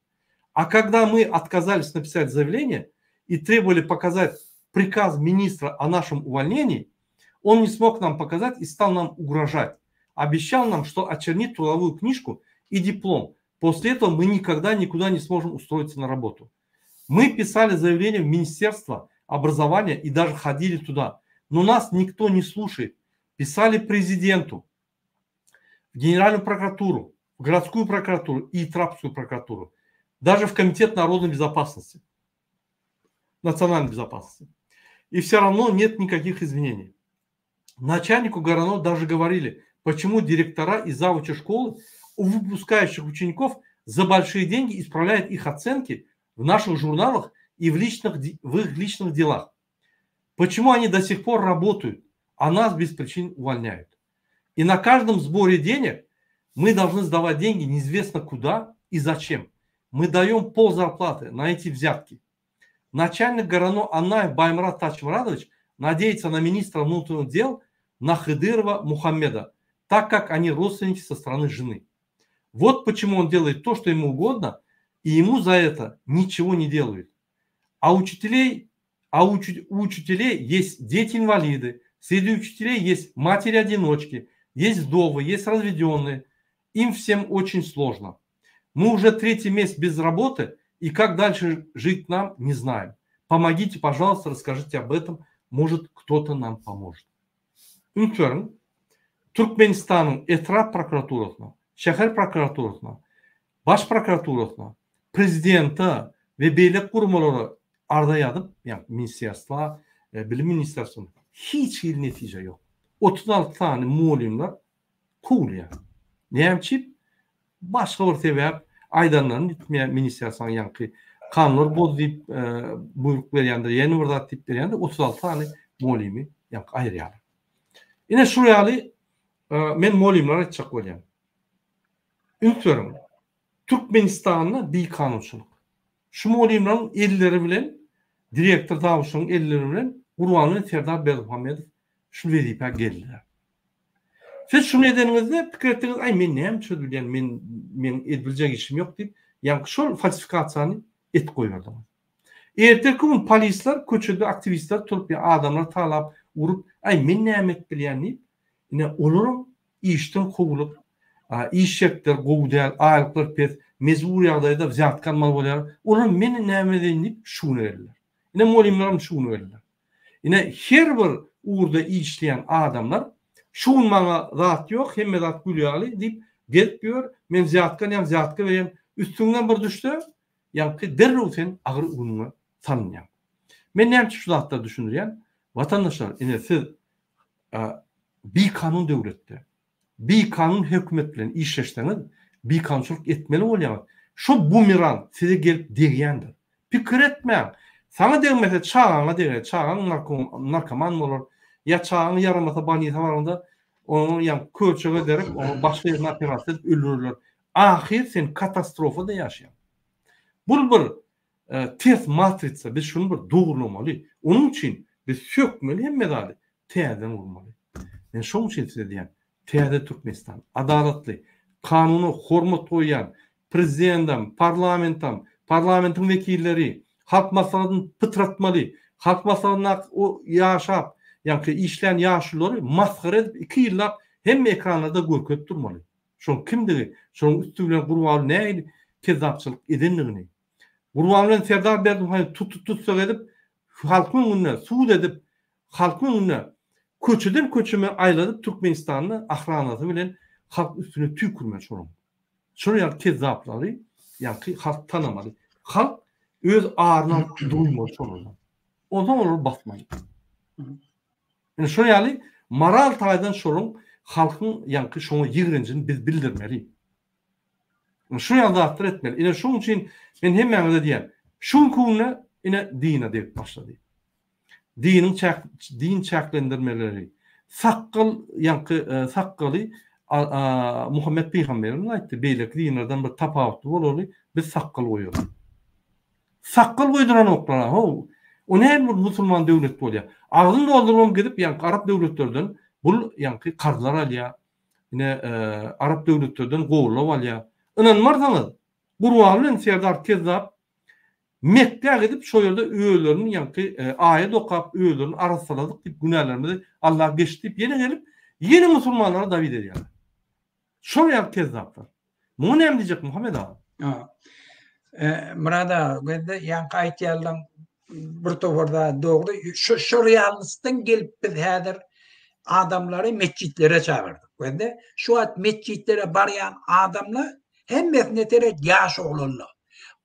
А когда мы отказались написать заявление и требовали показать приказ министра о нашем увольнении, он не смог нам показать и стал нам угрожать. Обещал нам, что очернит трудовую книжку и диплом. После этого мы никогда никуда не сможем устроиться на работу. Мы писали заявление в Министерство образования и даже ходили туда. Но нас никто не слушает. Писали президенту, в Генеральную прокуратуру, в городскую прокуратуру и Трапскую прокуратуру. Даже в Комитет народной безопасности, национальной безопасности. И все равно нет никаких изменений. Начальнику ГОРОНО даже говорили, почему директора и завучи школы у выпускающих учеников за большие деньги исправляют их оценки в наших журналах и в, личных, в их личных делах. Почему они до сих пор работают, а нас без причин увольняют? И на каждом сборе денег мы должны сдавать деньги неизвестно куда и зачем. Мы даем пол зарплаты на эти взятки. Начальник ГОРОНО Аннаев Баймрат Тачмурадович надеется на министра внутренних дел на Хыдырова Мухаммеда, так как они родственники со стороны жены. Вот почему он делает то, что ему угодно, и ему за это ничего не делают. А учителей, а у учителей есть дети-инвалиды, среди учителей есть матери-одиночки, есть вдовы, есть разведенные. Им всем очень сложно. Мы уже третий месяц без работы, и как дальше жить нам, не знаем. Помогите, пожалуйста, расскажите об этом. Может, кто-то нам поможет. Üns beriň, Türkmenistanyň etrap prokuraturasyna, şäher prokuraturasyna, baş prokuraturasyna, prezidente we beýleki guramalara arza ýazyp, ýagny ministrerstwa, bilim ministrerstwosyna hiç hili netije ýok. 36 sany mugallymlar kowulýar. Näme üçin? Başga bir sebäp aýdanlaryny etmeýär ministrerstwanyň ýaňky kanunlary boz diýip buýruk berýändir, ýene bir zat diýip berýändir, 36 sany mugallymy ýaňky aýyrýarlar. Ine şu ýaly men mugallymlara aýtjak bolýan. Üns beriň. Türkmenistanda bikanunçylyk. Şu mugallymlaryň elleri bilen direktor zawuçlaryň elleri bilen Gurbanguly Serdar Berdimuhamedow şu wezipä geldiler. Siz şuny edeniňizde pikir etdiňiz, aý men näme çözüp bilýän, men meň edibiljek işim ýok diýip, ýaňky şol falsifikasiýany etip goýberdiňiz. Erteki gün polisler köçede aktiwistler turup ýa adamlary talap, urup, aý men näme edip bilýän diýip, ine olaram işden kowulyp, iş şertleri gowy däl, aýlyklar pes, mejbur ýagdaýda wzýatka almaly bolýarlar. Olar men näme edeýin diýip şu güne geldiler. Ine mugallymlaram şu güne geldiler. Ine her bir ugurda işleýän adamlar şu gün maňa zat ýok, hemme zat gül ýaly diýip gezip ýör, men wzýatka alýan, wzýatka berýän, üstüňden bir düşse, ýaňky derrew sen agyr günüňe salynýaň. Men näme üçin şu zatlary düşündirýän? Watandaşlar, ine siz bikanun döwletde, bikanun hökümet bilen işleşseňiz, bikanunçylyk etmeli bolýaňyz. Şo bumerang size gelip degýändir. Pikir etmäň. Saňa degmese çagaňa deger, çagaň narkoman bolar, ýa çagaň ýaramasa bolnisa baranda onuň ýa köçege derek oňa başga ýerine operasiýa edip öldürerler. Ahyr sen katastrofada ýaşaýaň. Bul bir ters matritsa, biz şuny bir dogrulamaly. Onuň üçin biz sökmeli hemme zady, täzeden gurmaly. Men şoň üçin size diýýän, Täze Türkmenistan, adalatly, kanuna hormat goýýan prezidendem, parlamentam, parlamentiň wekilleri, Halk Maslahatyny pytratmaly, Halk Maslahatynda ýaşap, ýaňky işlän ýaşululary masgara edip iki ýyllap hemme ekranlarda görkezip durmaly. Şoň kimdigi, şonuň üsti bilen Gurbanguly nähili kezzapçylyk edendigini. Gurbanguly bilen Serdar Berdimuhamedowy tutup tussag edip, halkyň öňünde sud edip, halkyň öňünde köçeden köçeme aýladyp Türkmenistanda ahranasy bilen halk üstüne tüýkürmeli şolaň. Şol ýaly kezzaplary ýaňky halk tanamaly. Halk öz aryny alyp doýmaly şolardan. Onsoň olary basmaly. Ine şol ýaly moral taýdan şolaň halkyň ýaňky şoňa ýigrenjini biz bildirmeli. Şu ýaly zatlar etmeli. Ine şoň üçin men hemmäňize diýýän, şu günki günde ine dine degip başlady. Diniň çäk din çäklendirmeleri, sakgal ýaňky sakgaly Muhammet pygamberimiz aýtdy, beýleki dinlerden bir tapawutly bolaly, biz sakgal goýaly. Sakgal goýduranoklar how. O nähili bir musulman döwlet bolýar? Agzyny doldurybam gidip ýaňky arap döwletlerden bul ýaňky karzlar alýar. Ine arap döwletlerden goldaw alýar. Ynanmarsyňyz, Gurban bilen Serdar Kezzap Mekgä gidip şo ýerde özlerini ýaňky aýat okap özlerini arassaladyk diýip günälerimizi Allah geçdi diýip ýene gelip ýene musulmanlara dawid edýärler. Şol ýaly kezzaplar. Muňa näme diýjek Muhammet aga? Ha. Myrat aga, mende ýaňky aýtýanlaň bir topar zat dogry. Şu şu realnostdan gelip biz häzir adamlary metjitlere çagyrdyk. Wende şu wagt metjitlere barýan adamlar hemmesine seret ýaş oglanlar.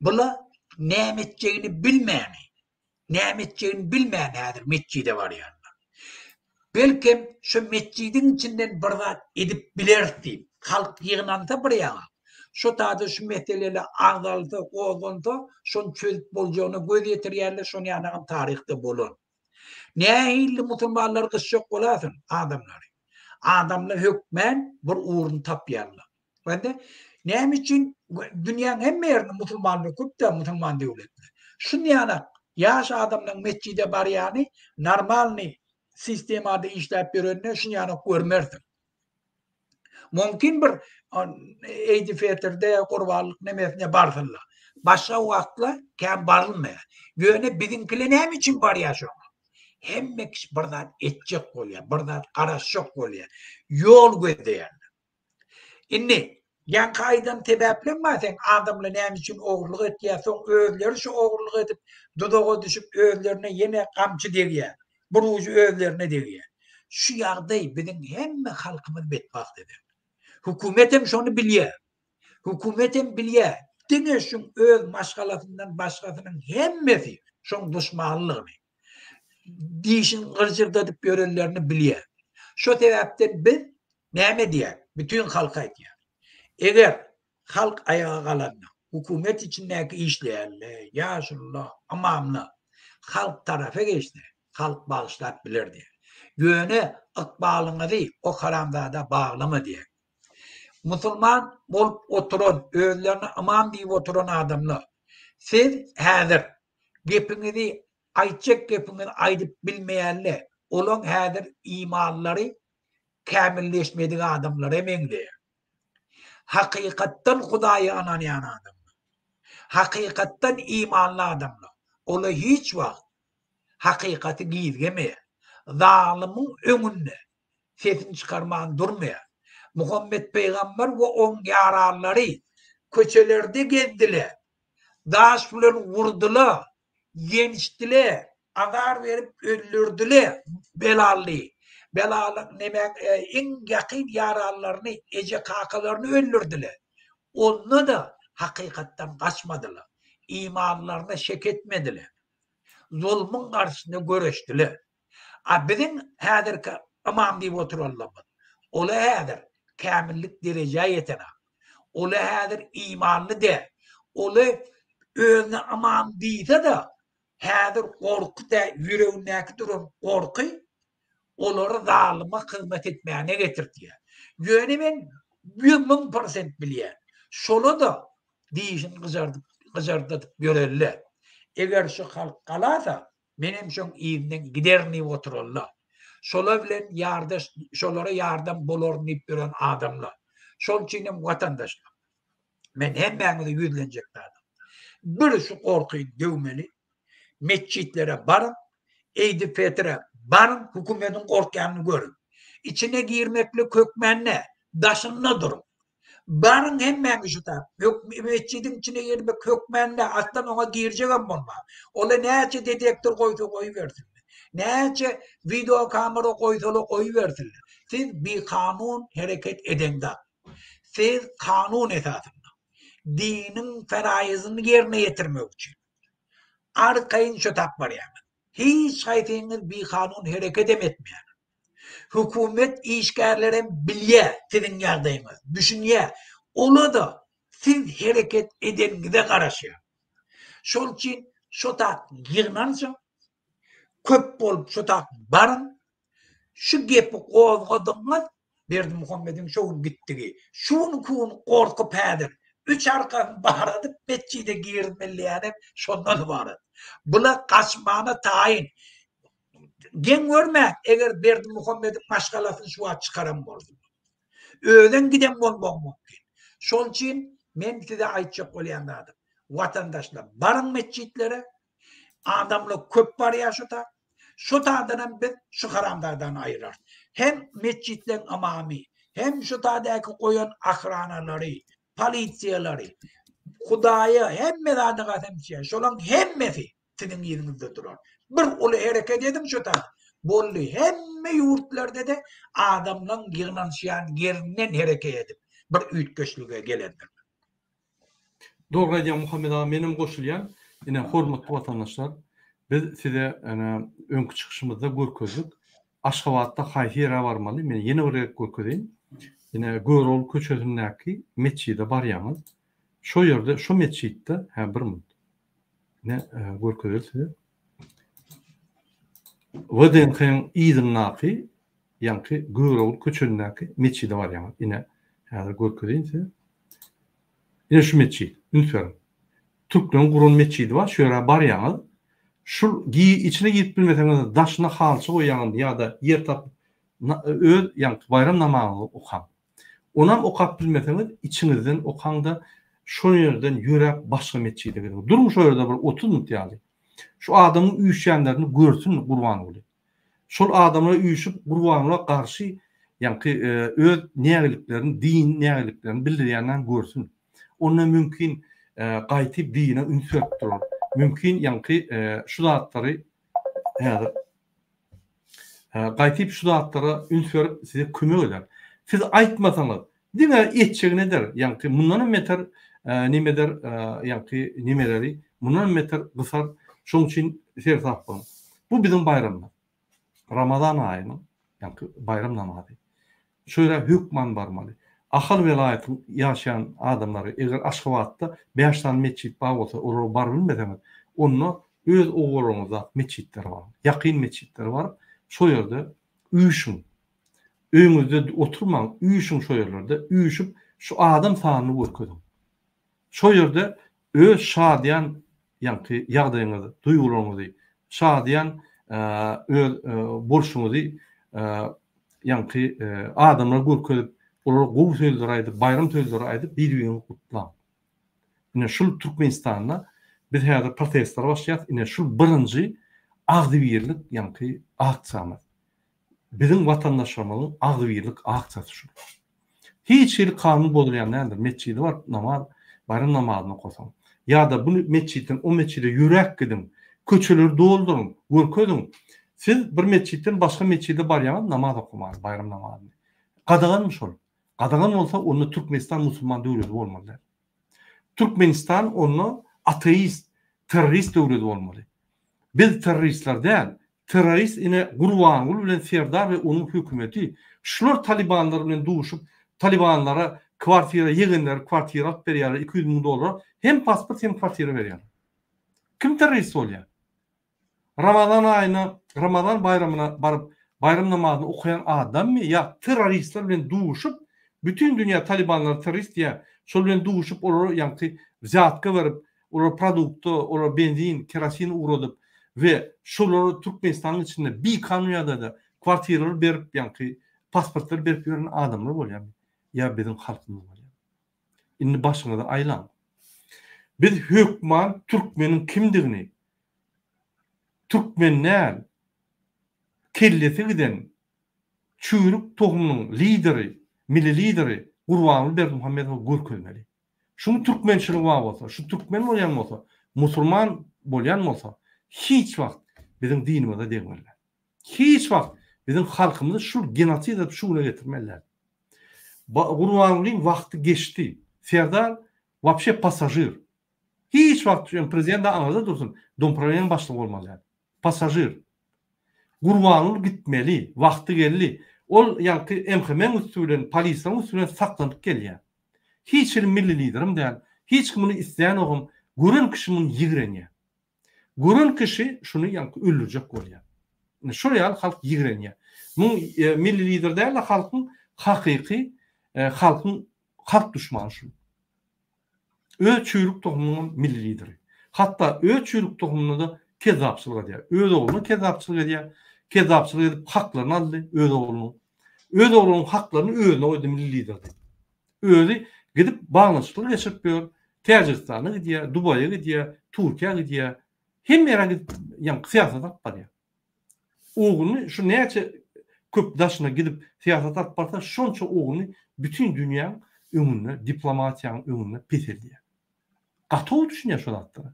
Bula näme etjegini bilmäni, näme etjegini bilmän häzir metjide barýanlar. Belkem şu metjidiň içinden bir zat edip bileris diýip, halk ýygnansa bir ýaňa, şo taýda şu meseleler agzalsa, gozgansa, şony çözüp boljagyna göz ýetirýärler, şony ýanagam taryhda bolan. Nähili musulmanlary gysjak bolarsyň adamlary. Adamlar hökmän bir ugruny tapýarlar. Bende näme üçin dünýäň hemme ýerinde musulmanlar köp-dä musulman döwletler. Şun ýanak ýaş adamlaň metjide barýany normalny sistemada işläp ýörenine şun ýanak görmersiň. Mümkin bir Eýdi Fetrde gurbanlyk nemesine barsynlar. Başga wagtlar kän barylmaýar. Ýöne biziňkiler näme üçin barýar şoňa? Hemme kişi bir zat etjek bolýar, bir zat garaşjak bolýar. Ýol gözleýärler. Indi, ýaňky aýdan sebäpleň bar seň, adamlar näme üçin ogurlyk etýär, soň özleri şu ogurlyk edip, duzaga düşüp özlerine ýene gamçy degýär, bir ujy özlerine degýär. Şu ýagdaý biziň hemme halkymyzy betbagt eder. Hökümetem şony bilýär. Hökümetem bilýär, diňe şuň öz maşgalasyndan başgasynyň hemmesi şoň duşmanylygyny. Dişini gyrjyrdadyp ýörenlerini bilýär. Şo sebäpden biz näme diýýäris? Bütin halka aýdýarys. Eger halk aýaga galanda, hökümet içindäki işleýänler, ýaşulular, ymamlar halk tarapa geçse, halk bagyşlap biler diýýär. Ýöne ykbalyňyzy o haramzada baglama diýýär. Musulman bolup oturan, özlerine ymam diýip oturan adamlar, siz häzir Gepiňizi, aýtjak gepiňizi aýdyp bilmeýänle, olaň häzir imanlary kämilleşmedik adamlara meňzeýär. Hakykatdan Hudaýa ynanýan adamlar, hakykatdan imanly adamlar, olar hiç wagt hakykaty gizlemeýär. Zalymyň öňünde sesini çykarman durmaýar. Muhammet pygamber we oň ýaranlary köçelerde gezdiler, daş bilen urdular, ýençdiler, azar berip öldürdiler Belally. Belalyň nemäň iň ýakyn ýaranlaryny, eje-kakalaryny öldürdiler. Onda-da hakykatdan gaçmadylar. Imanlaryna şek etmediler. Zulmuň garşysynda göreşdiler. A biziň häzirki ymam diýip oturanlarymyz, ola häzir kämillik derejä ýetenak. Ola häzir imanly däl. Oly özüne ymam diýse-de, häzir gorky dä ýüregindäki duran gorky olary zalyma hyzmat etmäne getirtýär. Ýöne men 1000 prosent bilýän. Şola-da dişini gyjardyp gyjardadyp ýörelle. Eger şu halk galasa, menem şoň yzyndan giderin diýip oturalla. Şolar bilen ýardaş, şolara ýardam bolaryn diýip ýören adamlar. Şol üçin hem watandaşlar, men hemmäňize ýüzlenjek zadym. Bir şu gorkyny döwmeli. Metjitlere baryň, Eýdi-Petre baryň, hökümetiň gorkýanyny görüň. Içine girmeklik hökmän däl, daşynda duruň. Baryň hemmäňiz şu tap. Metjidiň içine girmek hökmän däl, aslan oňa girjegem bolma. Ola näçe detektor goýsa goýubersinler. Näçe wideo kamera goýsalar goýubersinler. Siz bikanun hereket edeňzak. Siz kanun esasynda diniň feraýyzyny ýerine ýetirmek üçin arkaýyn şu tap barýaňyz. Hiç haýsyňyz bikanun herekedem etmeýäňiz. Hökümet işgärlerem bilýä siziň ýagdaýyňyzy, düşünýä. Ola-da siz hereket edeniňize garaşýar. Şol üçin şo tak ýygnanşyň, köp bolup şo tak baryň, şu gepi gozgadygyňyz Berdimuhamediň şo gün gitdigi, şu günki gün gorkup häzir üç arkasyny baradyp metjide girizmeliýänem şondan ybarat. Bula gaçmana taýyn. Geň görmäň, eger Berdimuhamediň maşgalasyny şu wagt çykaran bolsalar. Özem giden bolmagy mümkin. Şol üçin men size aýtjak bolýan zadym, watandaşlar baryň metjitlere, adamlar köp barýar şu ta. Şu tadanam biz şu haramzadany aýyrarys. Hem metjitleň ymamy, hem şu tadäki goýan ahranalary, polisiýalary, Hudaýa hemme zada gasam içýän, şolaň hemmesi siziň yzyňyzda durar. Bir uly hereket ediň şu ta. Boldy. Hemme ýurtlarda-da adamlaň ýygnanyşýan ýerinden hereket edip bir üýtgeşlige gelendir. Dogry aýdýaň Muhammet aga menem goşulýan. Ine hormatly watandaşlar biz size ene öňki çykyşymyzda görkezdik. Aşgabatda haýsy ýere barmaly men ýene bir gezek görkezeýin. Ine Görogly köçesindäki metjide barýaňyz. Şo ýerde şo metjitde hä bir minut. Ine görkezeli size. WDNH-iň yzyndaky ýaňky Görogly köçesindäki metjide barýaňyz. Ine häzir görkezeýin size. Ine şu metjit. Üns beriň. Türkleriň guran metjidi bar, şu ýere barýaňyz. Şul içine girip bilmeseňiz daşyna halça goýýaňyz ýa-da ýer tapyp öz ýaňky baýram namazyňyzy okaň. Onam okap bilmeseňiz içiňizden okaňda şol ýerden ýöräp başga metjide gidiň. Duruň şo ýerde bir 30 minut ýaly. Şu adamyň üýşýänlerini görsün Gurbanguly. Şol adamlar üýşüp Gurbangula garşy ýaňky öz nägiliklerini, din nägiliklerini bildirýänlerini görsün. Onda mümkin gaýtyp dine üns berip durar. Mümkin ýaňky şu zatlary häzir gaýtyp şu zatlara üns berip size kömek eder. Siz aýtmasaňyz diňe etjegini eder, ýaňky mundanam beter neme eder, ýaňky nemeleri mundanam beter gysar. Şonuň üçin seresap boluň. Bu biziň baýramymyz. Ramazan aýynyň ýaňky baýram namazy. Şu ýere hökman barmaly. Ahal welaýatyň ýaşaýan adamlary eger Aşgabatda bäş sany metjit bar bolsa olara barybilmeseňiz onda öz obalaryňyzdaky metjitlere baryň. Ýakyn metjitlere baryp şo ýerde üýşüň. Öýüňizde oturmaň üýşüň şo ýerlerde üýşüp şu adam sanyny görkeziň. Şo ýerde öz şadyýan ýaňky ýagdaýyňyzy, duýgularyňyzy, şadyýan öz bolşuňyzy ýaňky adamlara görkezip, olara gowy sözleri aýdyp, baýram sözleri aýdyp bir-biriňizi gutlaň. Ine şul Türkmenistanda biz häzir protestlere başlaýarys. Ine şul birinji agzybirlik ýaňky aksiýamyz. Biziň watandaşlarymyzyň agzybirlik aksiýasy şul. Hiç hili kanun bozulýan däldir. Metjide baryp namaz, baýram namazyny okasaň. Ýa-da bu metjitden o metjide ýöräp gidiň. Köçeleri dolduryň, görkeziň. Siz bir metjitden başga metjide barýaňyz namaz okamaga, baýram namazyny. Gadaganmy şol? Gadagan bolsa onda Türkmenistan musulman döwleti bolmaly däl. Türkmenistan onda ateist, terrorist döwleti bolmaly. Biz terroristler däl, Terrorist ine Gurbanguly bilen Serdar we onuň hökümeti şular talibanlar bilen duşup talibanlara kwartira ýegenleri kwartira alyp berýärler 200 müň dollara. Hem pasport hem kwartira berýärler. Kim terrorist bolýar? Ramazan aýyna, Ramazan baýramyna baryp, baýram namazyny okaýan adammy ýa terroristler bilen duşup, bütin dünýä talibanlara terrorist diýýär, şol bilen duşup olara ýaňky wzýatka berip, olara produkta, olara benzin, kerosin ugradyp we şolary Türkmenistanyň içinde bikanun ýagdaýda kwartiralar berip ýaňky pasportlar berip ýören adamlar bolýarmy ýa biziň halkymyz bolýarmy? Indi başyňyzy aýlaň. Biz hökman türkmeniň kimdigini, türkmen däl, kellesi giden çüýrük tohumynyň lideri, milli lideri Gurbanguly Berdimuhamedowa görkezmeli. Şuň türkmençiligi bar bolsa, şu türkmen bolýan bolsa, musulman bolýan bolsa, hiç wagt biziň dinimize degmeliler. Hiç wagt biziň halkymyzy şul genosid edip şu güne getirmeliler. Gurbangulyň wagty geçdi. Serdar wapşe passažir. Hiç wagt prezident aňyrda dursun, domprowleniýanyň başlygy bolmaly däl. Passažir. Gurbanguly gitmeli, wagty geldi. Ol ýaňky MHM-iň üsti bilen, polisiýanyň üsti bilen saklanyp gelýär. Hiç hili milli liderim däl, hiç kim muny islänogam, gören kişi muny ýigrenýär. Gören kişi şuny ýaňky öldürjek bolýar. Ine şol ýaly halk ýigrenýär. Muň milli lider däl-de halkyň hakyky halkyň halk duşmany şu. Öz çüýrük tohumynyňam milli lideri. Hatda öz çüýrük tohumyna-da kezzapçylyk edýär. Öz ogluna kezzapçylyk edýär. Kezzapçylyk edip haklaryny aldy öz oglunyň. Öz oglunyň haklaryny özüne goýdy milli lider diýip. Özi gidip baglanyşyklar geçirip ýör. Täjigistana gidýär, Dubaýa gidýär, Türkiýä gidýär. Hemme ýere gidip ýaňky syýasat alyp barýar. Ogluny şu näçe köp daşyna gidip syýasat alyp barsa şonça ogluny bütin dünýäň öňünde diplomatiýanyň öňünde peseldýär. Gaty gowy düşünýär şo zatlara.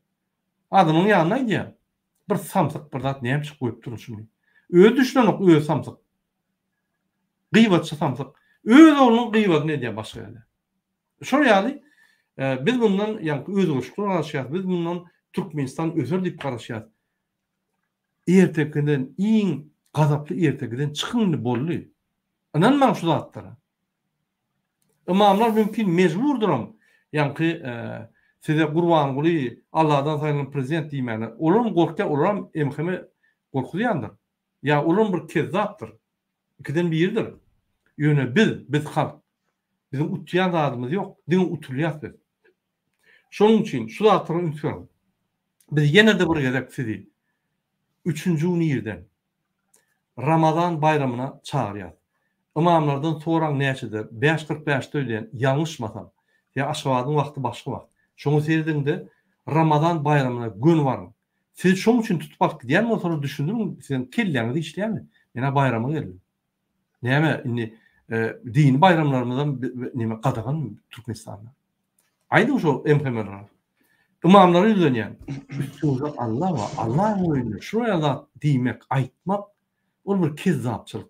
Adamyň ýanynda aýdýar. Bir samsyk bir zat näme üçin goýup durun şuny. Özi düşünenok özi samsyk. Gybatçy samsyk. Öz oglunyň gybadyny edýär başga ýerde. Şol ýaly biz mundan ýaňky özgerişlikler garaşýarys. Biz mundan Türkmenistan öser diýip garaşýarys. Ertekiden iň gazaply ertekiden çykyň indi boldy. Ynanmaň şu zatlara. Ymamlar mümkin mejburdyram ýaňky size Gurbanguly Alladan saýlanan prezident diýmäne. Olaram gorkýar, olaram MHM gorkuzýandyr. Ýa olam bir kezzapdyr. Ikiden biridir. Ýöne biz, biz halk. Biziň utýan zadymyz ýok, diňe utulýas biz. Şonuň üçin şu zatlara üns beriň. Biz ýene-de bir gezek sizi üçünji gün irden Ramazan baýramyna çagyrýas. Ymamlardan soraň näçede, bäş 45-de öýlän, ýalňyşmasam. Ýa Aşgabadyň wagty başga wagt. Şoňa serediň-de Ramazan baýramyna göni baryň. Sizi şoň üçin tutup alyp gidýän bolsalar düşündiriň, siziň kelläňiz işleýärmi? Men-ä baýrama geldim. Näme indi dini baýramlarymyzam neme gadaganmy Türkmenistanda? Aýdyň şo MHM-lere. Ymamlara ýüzlenýän. Üstüňizde Alla bar. Allaň öýünde şular ýaly zat diýmek, aýtmak ol bir kezzapçylyk.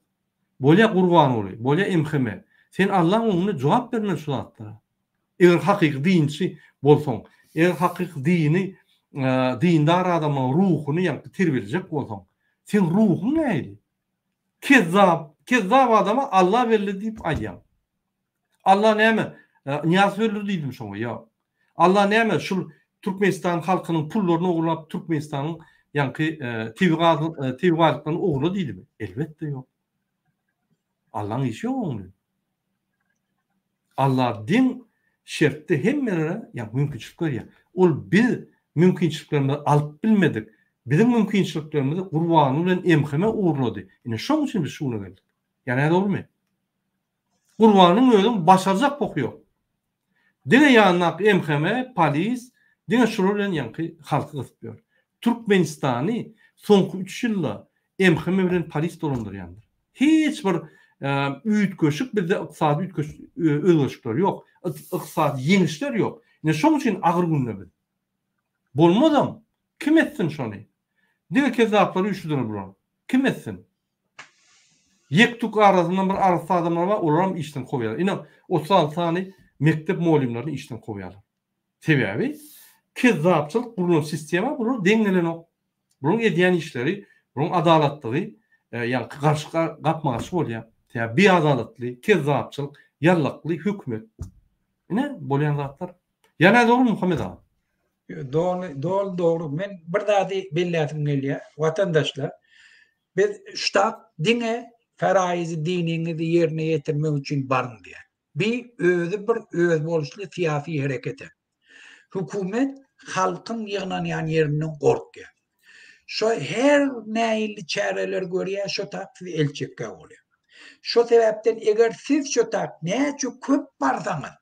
Bolýa Gurbanguly, bolýa MHM. Sen Allaň öňünde jogap bermeli şu zatlara. Eger hakyky dinçi bolsaň, eger hakyky dini dindar adamyň ruhuny ýaňky terbiýelejek bolsaň, seň ruhuň nähili? Kezzap, kezzap adama Alla belli diýip aýdýaň. Alla näme, Nyýazow öldür diýdim şoňa, ýok. Alla näme şul Türkmenistan halkynyň pullaryny ogurlap Türkmenistanyň ýaňky tebigy gaz, tebigy baýlyklaryny ogurla diýdimi? Elbetde ýok. Allaň işi ýok oň bilen. Alla deň şertde hemmelere ýa mümkinçilik berýär. Ol biz mümkinçiliklerimizi alyp bilmedik. Biziň mümkinçiliklerimizi Gurbanguly bilen MHM ogurlady. Ine şoň üçin biz şu güne geldik. Ýa nädogrymy? Gurbanyň özüniň başarjak boky ýok. Diňe ýanyndaky MHM, polis, diňe şular bilen ýaňky halky gysyp ýör. Türkmenistany soňky üç ýylda MHM bilen polis dolandyrýandyr. Hiç bir üýtgeşik bizde ykdysady üýtgeşik özgerişikler ýok. Ykdysady ýeňişler ýok. Ine şoň üçin agyr günde biz. Bolmazam. Kim etsin şony? Diňe kezzaplary üýşüdiler bular. Kim etsin? Ýek-tük arasyndan bir arassa adamlar bar, olaram işden kowýarlar. Ine, 36 sany mekdep mugallymlaryny işden kowýarlar. Sebäbi kezzapçylyk gurlan sistema bular deň gelenok. Bularyň edýän işleri, bularyň adalatlygy ýaňky garşy gapma-garşy bolýar. Sebäbi biadalatly, kezzapçylyk, ýallakly hökümet. Ine, bolýan zatlar. Ýa nädogry Muhammet aga? Doly, doly dogry. Men bir zady belläsim gelýär. Watandaşlar, biz ştab diňe feraýyzy diniňizi ýerine ýetirmek üçin baryň diýýär. Bi özi bir özboluşly syýasy hereket. Hökümet halkyň ýygnanýan ýerinden gorkýar. Şo her nähili çäreler görýär, şo tap siz el çekgä bolýar. Şo sebäpden eger siz şo tap näçe köp barsaňyz,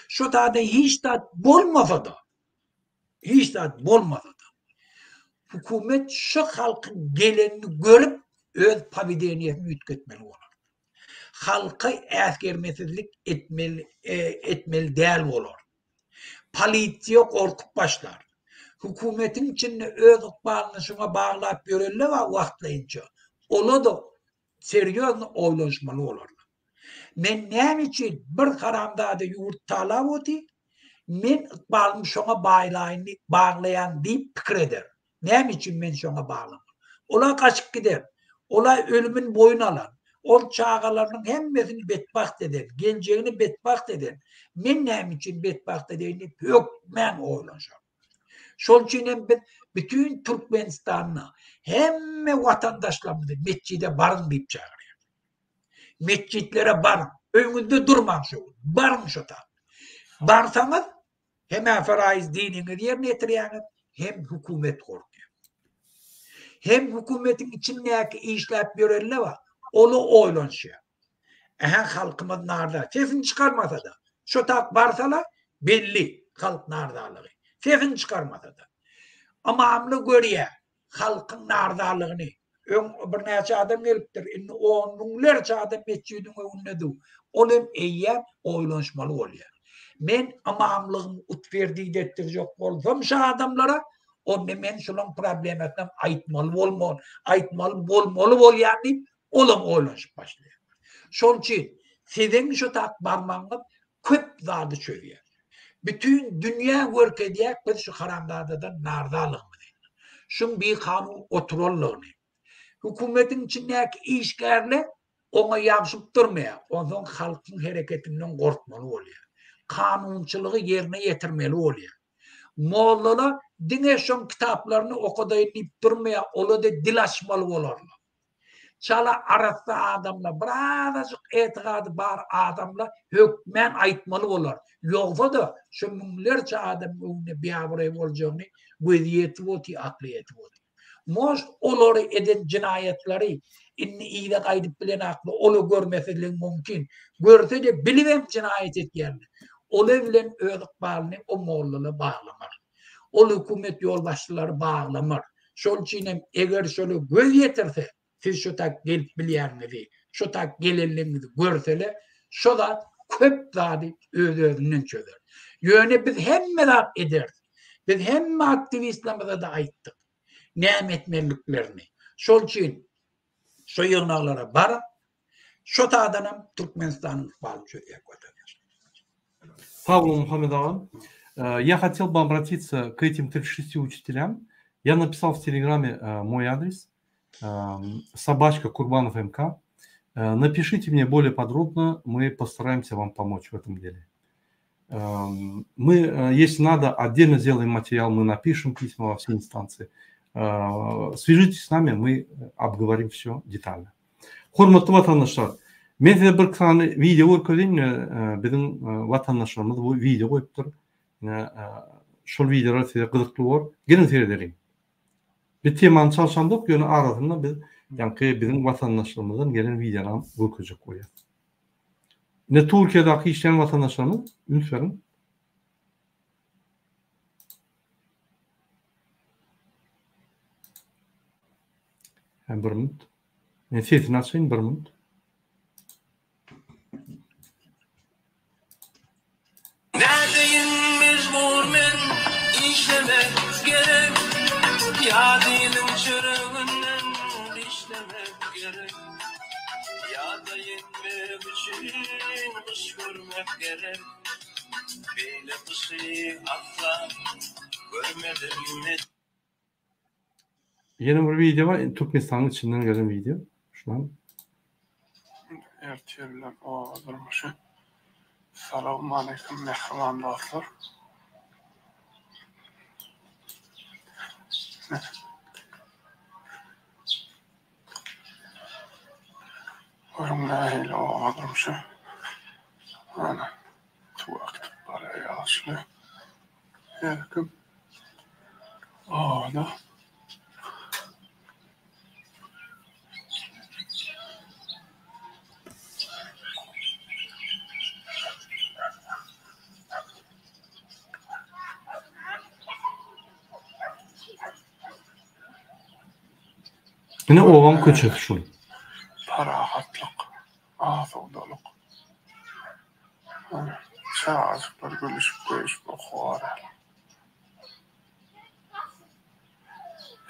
şo tada hiç zat bolmasa-da, hiç zat bolmasa-da, hökümet şo halkyň gelenini görüp öz powedeniýesini üýtgetmeli bolar. Halka äsgermesizlik etmeli etmeli däl bolar. Polisiýa gorkup başlar. Hökümetiň içinde öz ykbalyny şuňa baglap ýörenler bar wagtlaýynça. Ola-da serýozny oýlanyşmaly bolarlar. Men näme üçin bir haramzada ýurt talap otyr, men ykbalymy şoňa baýlaýyn diýip baglaýan diýip pikir eder. Näme üçin men şoňa baglamaly? Ola gaçyp gider. Ola ölümin boýun alar. Ol çagalarynyň hemmesini betbagt eder, geljegini betbagt eder. Men näme üçin betbagt edeýin diýip hökmän oýlanşar. Şol üçin hem biz bütin Türkmenistanda hemme watandaşlarymyzy metjide baryň diýip çagyrýarys. Metjitlere baryň. Öýüňizde durmaň şo gün. Baryň şo ta. Barsaňyz Hem-ä faraýyz diniňizi ýerine ýetirýäňiz, hem hökümet gorkýar. Hem hökümetiň içindäki işläp ýörenler bar, ola oýlanyşýar. Ähä halkymyz narza, sesini çykarmasa-da, şo tak barsalar belli halk narzalygy. Sesini çykarmasa-da. Ymamly görýär, halkyň narzalygyny. Öň birnäçe adam gelipdir, indi on müňlerçe adam metjidiň öňünde dur. Ol hem eýýäm oýlanyşmaly bolýar. Men ymamlygymy utwerdit etdirjek bolsam şu adamlara, onda men şulaň problemasynam aýtmaly bolmaly, aýtmaly bolmaly bolýan diýip, olam oýlanyşyp başlaýar. Şol üçin siziň şu tak barmagyňyz köp zady çözýär. Bütin dünýä görkezýär biz şu haramzadadan narzalygymyzy. Şuň bikanun oturanlygyny. Hökümetiň içindäki işgärler oňa ýabşyp durmaýar. Onsoň halkyň hereketinden gorkmaly bolýar. Kanunçylygy ýerine ýetirmeli bolýar. Mollalar diňe şoň kitaplaryny okadaýyn diýip durmaýar, ola-da dil açmaly bolarlar. Çala arassa adamlar, birazajyk etigady bar adamlar hökmän aýtmaly bolar. Ýogsa-da şu müňlerçe adamyň öňünde biabraý boljagyny gözi ýetip otyr, akly ýetip otyr. Может, olary eden jenaýatlary indi yza gaýdyp bilenakmy, ola görmesizligi mümkin. Görse-de bilibem jenaýat etýändir. Ola bilen öz ykbalyny o mollalar baglamaz. Ol hökümet ýolbaşçylary baglamar. Şol üçin hem eger şola göz ýetirse, siz şo tak gelip bilýäniňizi, şo tak gelenligiňizi görsele, şo zat köp zady öz-özünden çözer. Ýöne biz hemme zat ederis. Biz hemme aktiwistlerimize-de aýtdyk. Näme etmeliliklerini. Şol üçin şo ýygnaklara baryp, Şo taýdanam Türkmenistanyň ykbalyny çözýär watandaşlar. Sag boluň Muhammet agam. Я хотел бы обратиться к этим 36 учителям. Я написал в Телеграме мой адрес. Собачка Курбанов МК. Напишите мне более подробно, мы постараемся вам помочь в этом деле. Мы, если надо, отдельно сделаем материал, мы напишем письма во все инстанции. Свяжитесь с нами, мы обговорим все детально. Hormatly watandaşlar, men size bir sany wideo görkezeýin, biziň watandaşlarymyz bu wideo goýupdyr. Ine, şol wideolar size gyzykly bor. Geliň seredeliň. Biz temany çalşamzok, ýöne arasynda biz ýaňky biziň watandaşlarymyzdan gelen wideony görkezjek bolýas. Ine Türkiýedäki işleýän watandaşlarymyz üns beriň. Hem bir minut. Men sesini açayım bir minut. Nädeýin mejbur men işlemek gerek Ýa diliň çöreginden dişlemek gerek Ýa-da ýetmek üçin gyş görmek gerek Beýle gyşy asla görmedim men. Ýene bir wideo bar, Türkmenistanyň içinden gelen wideo. Şunam. Ertir bilen oba durmuşy. Salowmaleýkim mähriban dostlar. Görüň nähili oba durmuşy. Ana, suw akyp barýar ýaşly. Her kim obada. Ine obaň köçesi şul. Parahatlyk, asudalyk. Ana, çagajyklar gülüşip-göýüşip okuwa barýarlar.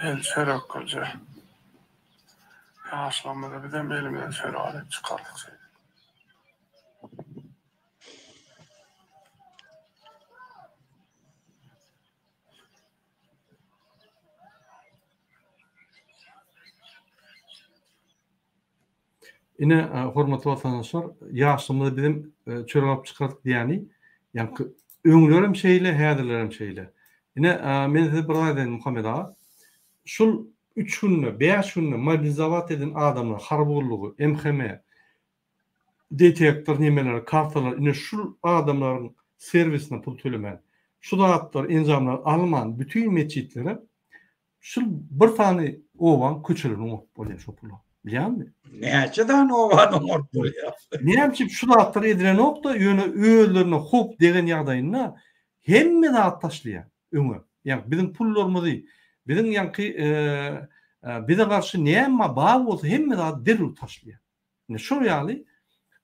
El çörekgilje. Ýaşlygymyzda bizem elimize çörek alyp çykardyk şeýdip. Ine, hormatly watandaşlar, ýaşlygymyzda bizem çörek alyp çykardyk diýýäni, ýaňky öňlerem şeýle, häzirlerem şeýle. Ine, men size bir zat aýdaýyn, Muhammet aga. Şul üç günde, bäş günde mobilizowat eden adamlar, harby gullugy, MHM, detektor nemeleri, kartalar, ine şul adamlaryň serwisine pul tölemän, şu zatlary, enjamlary alman, bütin metjitlere Şul bir sany obaň köçelerini oňaryp bolýar şo pula. Bilýäňmi? Näçe sany obany oňaryp bolýar? Näme üçin şu zatlar edilenok-da, ýöne özlerine howp degen ýagdaýynda hemme zat taşlaýar öňe. Ýagny biziň pullarymyzy, biziň ýaňky bize garşy näme bar bolsa hemme zady derrew taşlaýar. Ine şol ýaly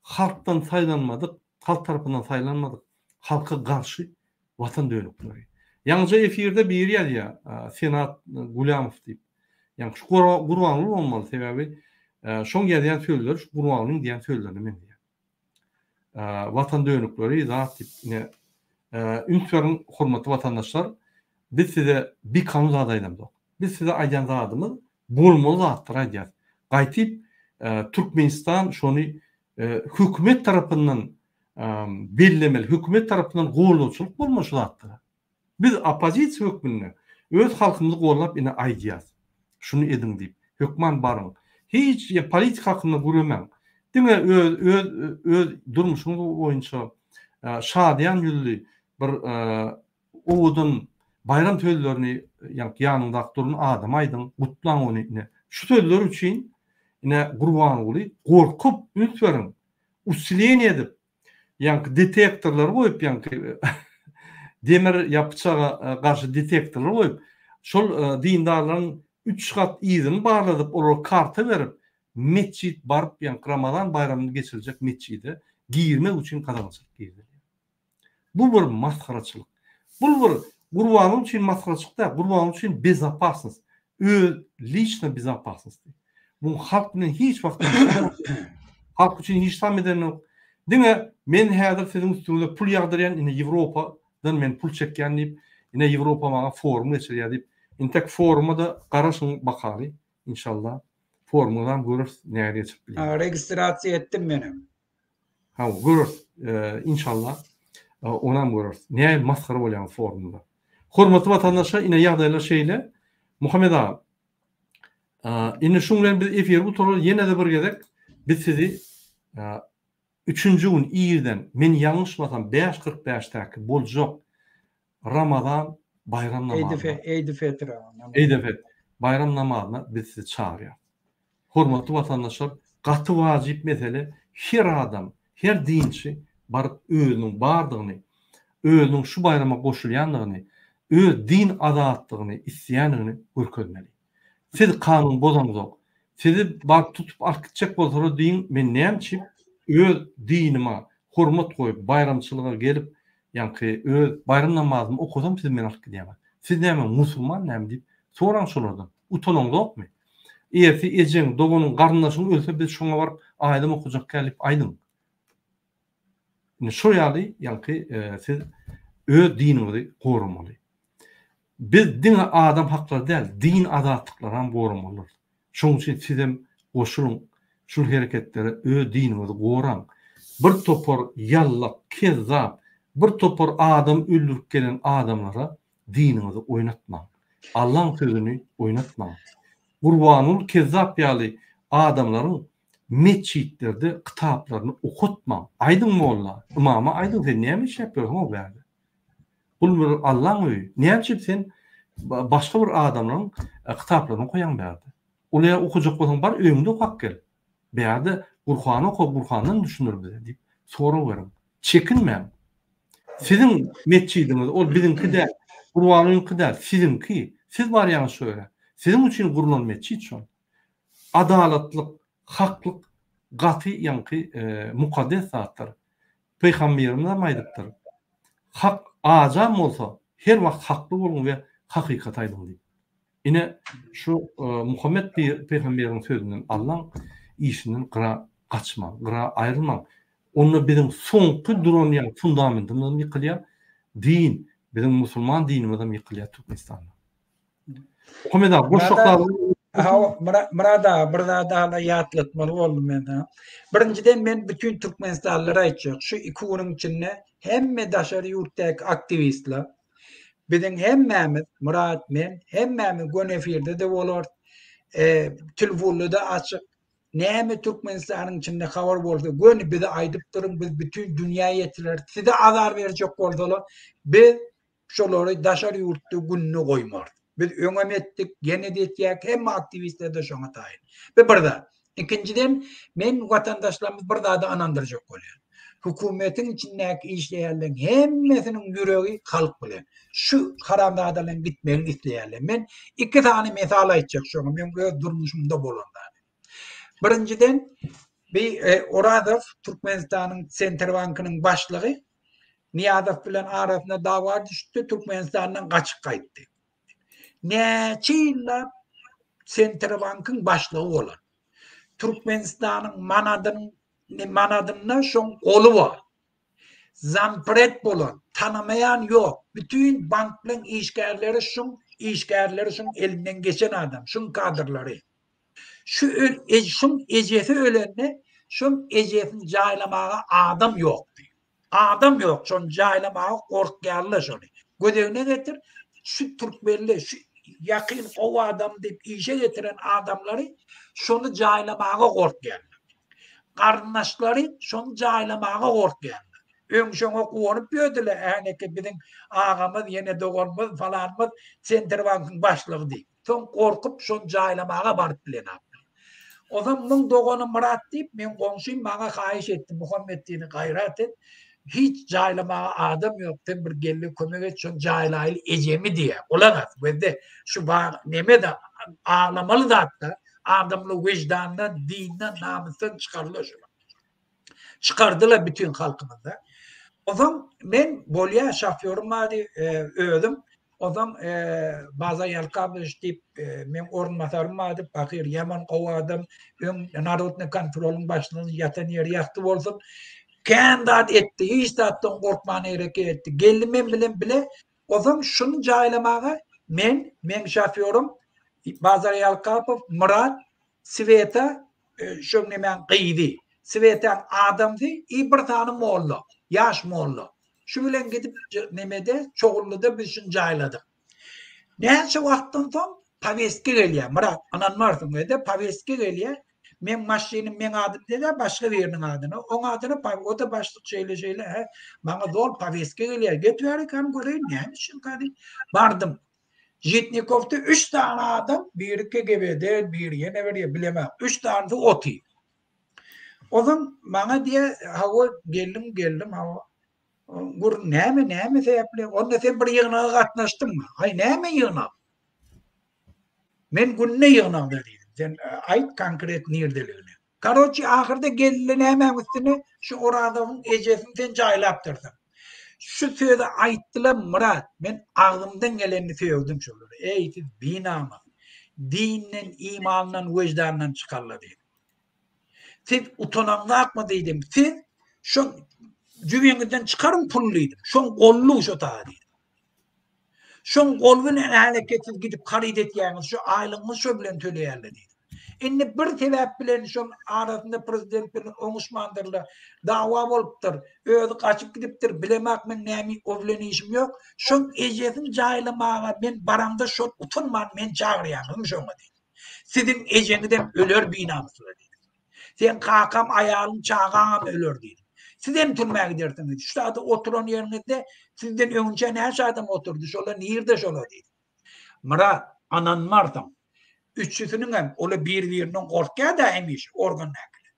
halkdan saýlanmadyk, halk tarapyndan saýlanmadyk, halka garşy watan dönükleri. Ýaňyja efirde biri ýazýar, Senat Gulýamow diýip. Ýaňky şu Gurbanguly bolmaly, sebäbi şoň ýazýan sözleri şu Gurbangulyň diýýän sözlerine meňzeýär. Watan dönükleri zat diýip ine üns beriň hormatly watandaşlar, biz size bikanun zat aýdamzok. Biz size aýdýan zadymyz bolmaly zatlary aýdýas. Gaýtyp Türkmenistan şony hökümet tarapyndan bellemeli, hökümet tarapyndan goldawçylyk bolmaly şu zatlara. Biz oppozisiýa hökmünde öz halkymyzy goldap ine aýdýas. Şuny ediň diýip. Hökman baryň. Hiç politika hakynda gürlemäň. Diňe öz öz öz durmuşyňyz boýunça şadyýan ýüzli bir owadan baýram sözlerini ýaňky ýanyňdaky duran adama aýdyň, gutlaň ony ine. Şu sözler üçin ine Gurbanguly gorkup üns beriň, usileniýe edip, ýaňky detektorlary goýup ýaňky demir ýa pyçaga garşy detektorlar goýup, şol dindarlaryň üç gat yzyny barladyp olara karta berip metjit baryp ýaňky Ramazan baýramyny geçiriljek metjide girmek üçin gadagançylyk girizilýär. Bu bir masgaraçylyk. Bul bir Gurbanguly üçin masgaraçylyk däl, Gurbanguly üçin bezopasnost, öz liçno bezopasnosti. Bu halk bilen hiç wagt halk üçin hiç zat edenok. Diňe men häzir siziň üstüňize pul ýagdyrýan, ine Ýewropadan men pul çekýän diýip, ine Ýewropa maňa forum geçirýär diýip, intek foruma-da garaşyň bakaly, inşallah. Forumyňyzam göreris nähili geçirip bilýän. Registrasiýa etdim menem. Hawa, göreris. Inşallah onam göreris. Nähili masgara bolýan forumda. Hormatly watandaşlar, ine ýagdaýlar şeýle. Muhammet aga, indi şuň bilen biz efiri gutaraly. Ýene-de bir gezek biz sizi üçünji gün irden, men ýalňyşmasam 5:45-däki boljak Ramazan baýram namazyna. Eýdi-Fetr. Eýdi-Fetr. Baýram namazyna biz sizi çagyrýarys. Hormatly watandaşlar, gaty wajyp mesele, her adam, her dinçi baryp özüniň bardygyny, özüniň şu baýrama goşulýandygyny, öz din azatlygyny isleýändigini görkezmeli. Siz kanun bozaňzok. Sizi baryp tutup alyp gitjek bolsalar diýiň, men näme üçin öz dinime hormat goýup baýramçylyga gelip, ýaňky öz baýram namazymy okasam siz meni alyp gidýäňiz. Siz näme musulman näme diýip soraň şolardan. Utanaňzokmy? Ertir ejeň, doganyň, garyndaşyň ölse biz şoňa baryp aýdym okajak däl diýip aýdyň. Indi şo ýaly ýaňky siz öz diniňizi goramaly. Biz diňe adam haklary däl, din azatlyklaram goramalydyrys. Şonuň üçin sizem goşulyň şul hereketlere öz diniňizi goraň. Bir topar ýallak, kezzap, bir topar adam öldürip gelen adamlara diniňizi oýnatmaň. Allaň sözüni oýnatmaň. Gurbanguly kezzap ýaly adamlaryň metjitlerde kitaplaryny okatmaň. Aýdyň molla, ymama aýdyň sen näme işläp ýörsüň o bärde? Bul bir Allaň öýi. Näme üçin sen başga bir adamlaryň kitaplaryny okaýaň bärde? Ol ýa okajak bolsaň bar öýüňde okap gel. Bärde Gurhany oka, Gurhandan düşündir bize diýip sorag beriň. Çekinmäň. Siziň metjidiňiz, ol biziňki däl, Gurbanyňky däl, siziňki. Siz barýaňyz şo ýere. Siziň üçin gurlan metjit şol. Adalatlyk, haklyk gaty ýaňky mukaddes zatdyr. Pygamberimizem aýdypdyr. Hak ajam bolsa, her wagt hakly boluň we hakykaty aýdyň diýip. Ine, şu Muhammet pygamberiň sözünden Allaň işinden gyra gaçmaň, gyra aýrylmaň. Onda biziň soňky duran ýa fundamentimiz hem ýykylýar, din, biziň musulman dinimiz hem ýykylýar Türkmenistanda. Muhammet aga, goşjak zadyň Hawa, Myrat aga, bir zady hala ýatlatmaly boldum men saňa. Birinjiden men bütin türkmenistanlylara aýtjak, şu iki günüň içinde hemme daşary ýurtdaky aktiwistler, Biziň hemmämiz, Myrat, men, hemmämiz göni efirde-de bolarys, telefunda-da açyk. Näme Türkmenistanyň içinde habar bolsa, göni bize aýdyp duruň, biz bütin dünýä ýetireris. Size azar berjek bolsalar, biz şolary daşary ýurtda gününe goýmarys. Biz öňem etdik, ýene-de etýäk, hemme aktiwistler-de şoňa taýyn. Bu bir zat. Ikinjiden, men watandaşlarymyzy bir zada ynandyrjak bolýan. Hökümetiň içindäki işleýänleriň hemmesiniň ýüregi halk bilen. Şu haramzadalaryň gitmegini isleýärler. Men iki sany mysal aýtjak şoňa, meň öz durmuşymda bolan zat. Birinjiden, bi e, Orazow Türkmenistanyň Sentrbankynyň başlygy Nyýazow bilen arasynda dawa düşdi, Türkmenistandan gaçyp gaýtdy. Näçe ýyllap Sentrbankyň başlygy bolan. Türkmenistanyň manadynyň manadynda şoň goly bar. Zampred bolan, tanamaýan ýok. Bütin banklaryň işgärleri şuň işgärleri şuň elinden geçen adam, şuň kadrlary. Şu şuň ejesi ölende şuň ejesini jaýlamaga adam ýokdy. Adam ýok, şony jaýlamaga gorkýarlar şony. Göz öňüne getir, şu türkmenli, şu ýakyn gowy adam diýip işe getiren adamlary şony jaýlamaga gorkýarlar. Garyndaşlary şony jaýlamaga gorkýarlar. Öň şoňa guwanyp ýördüler, äneke biziň agamyz, ýene doganymyz, falanymyz Sentrbankyň başlygy diýip. Soň gorkup şony jaýlamaga baryp bilenaklar. Onsoň muň dogany Myrat diýip, meň goňşym maňa haýyş etdi, Muhammetdini gaýrat et, hiç jaýlamaga adam ýok, sen bir gel-de kömek et, şony jaýlaýly ejemi diýýär. Gulak as, gözle, şu bar neme-de aglamaly zat-da, adamly wyždandan, dinden, namysdan çykarylar şular. Çykardylar bütin halkymyzda. Onsoň men bolýa şofýorym bardy, özüm. Onsoň Bazar Ýalkabowiç diýip meň orunbasarym bardy, pahyr ýaman gowy adam, öň narodnyý kontrolyň başlygy ýatan ýeri ýagty bolsun. Kän zat etdi, hiç zatdan gorkman hereket etdi. Geldi men bilen bile. Onsoň şuny jaýlamaga men, meň şofýorym Bazar Ýalkapow, Myrat, Sweta şo nemäň gyzy, Swetaň adamsy i bir sany molla, ýaş molla. Şu bilen gidip nemede Çogullyda biz şuny jaýladyk. Näçe wagtdan soň powestke gelýär. Myrat, ynanmarsyň öýde powestke gelýär. Meň maşynym meň adym däl, başga biriniň adyna. Oň adyna o-da başlyk şeýle şeýle, hä, maňa zol powestke gelýär. Get bärik hany göreýin näme üçin diýip bardym. Žitnikowda üç sany adam, biri KGB-de, biri ýene bir ýer, bilemok, üç sanysy otyr. Onsoň maňa diýýär, hawa, geldim, geldim, hawa. Gür, näme, näme sebäpli? Onda sen bir ýygnaga gatnaşdyňmy? Aý, näme ýygnak? Men günde ýygnakda diýdim. Sen aýt konkret nirdeligini. Karoçi ahyrda geldi nämäň üstüne şu Orazowyň ejesini sen jaýlapdyrsyň. Şu sözi aýtdylar Myrat men agzymdan gelenini sögdüm şolara. Eý siz binamys. Dinden imandan wejdandan çykarlar diýdim. Siz utanaňzakmy diýdim. Siz şo jübiňizden çykaryň pul diýdim. Şoň gollugy şo taýda diýdim. Şoň gol bilen häleketsiz gidip haryt etýäňiz, şu aýlygyňyzy şo bilen töleýärler diýdim. Indi bir sebäp bilen şoň arasynda prezident bilen oňuşmandyrlar. Dawa bolupdyr. Özi gaçyp gidipdir. Bilemak men näme o bilen işim ýok. Şoň ejesini jaýlamaga men baramda şol utanman men çagyrýaňyzmy şoňa diýdim. Siziň ejeňizem öler binamyslar diýdim. Seň kakam, aýalyň, çagaňam öler diýdim. Sizem türmä gidersiňiz. Şu zada oturan ýeriňizde sizden öňünçä näçe adam oturdy, şolar nirde şolar diýdim. Myrat, ynanmarsyň. Üçüsiniňem, olar bir-birinden gorkýar-da hemişe, organdakylar.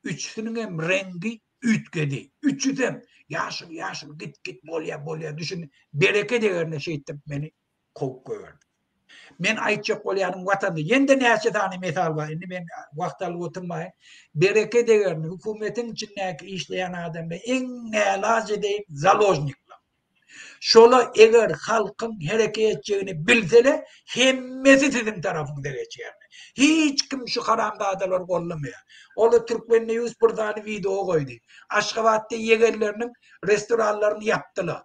Üçüsiniňem reňgi üýtgedi. Üçüsem, ýaşuly, ýaşuly, git, git, bolýa, bolýa, düşün, bereket egerine şeýtdirip meni kowup goýberdi. Men aýtjak bolýanym watanda ýene-de näçe sany mesal bar, indi men wagt alyp oturmaýyn. Bereket egerini hökümetiň içindäki işleýän adamlar iň nälaç edeýin založnikler. Şola eger halkyň hereket etjegini bilsele hemmesi siziň tarapyňyza geçýärler. Hiç kim şu haramzadalary gollamaýar. Ola Türkmen News bir sany wideo goýdy. Aşgabatda ýegenleriniň restoranlaryny ýapdylar.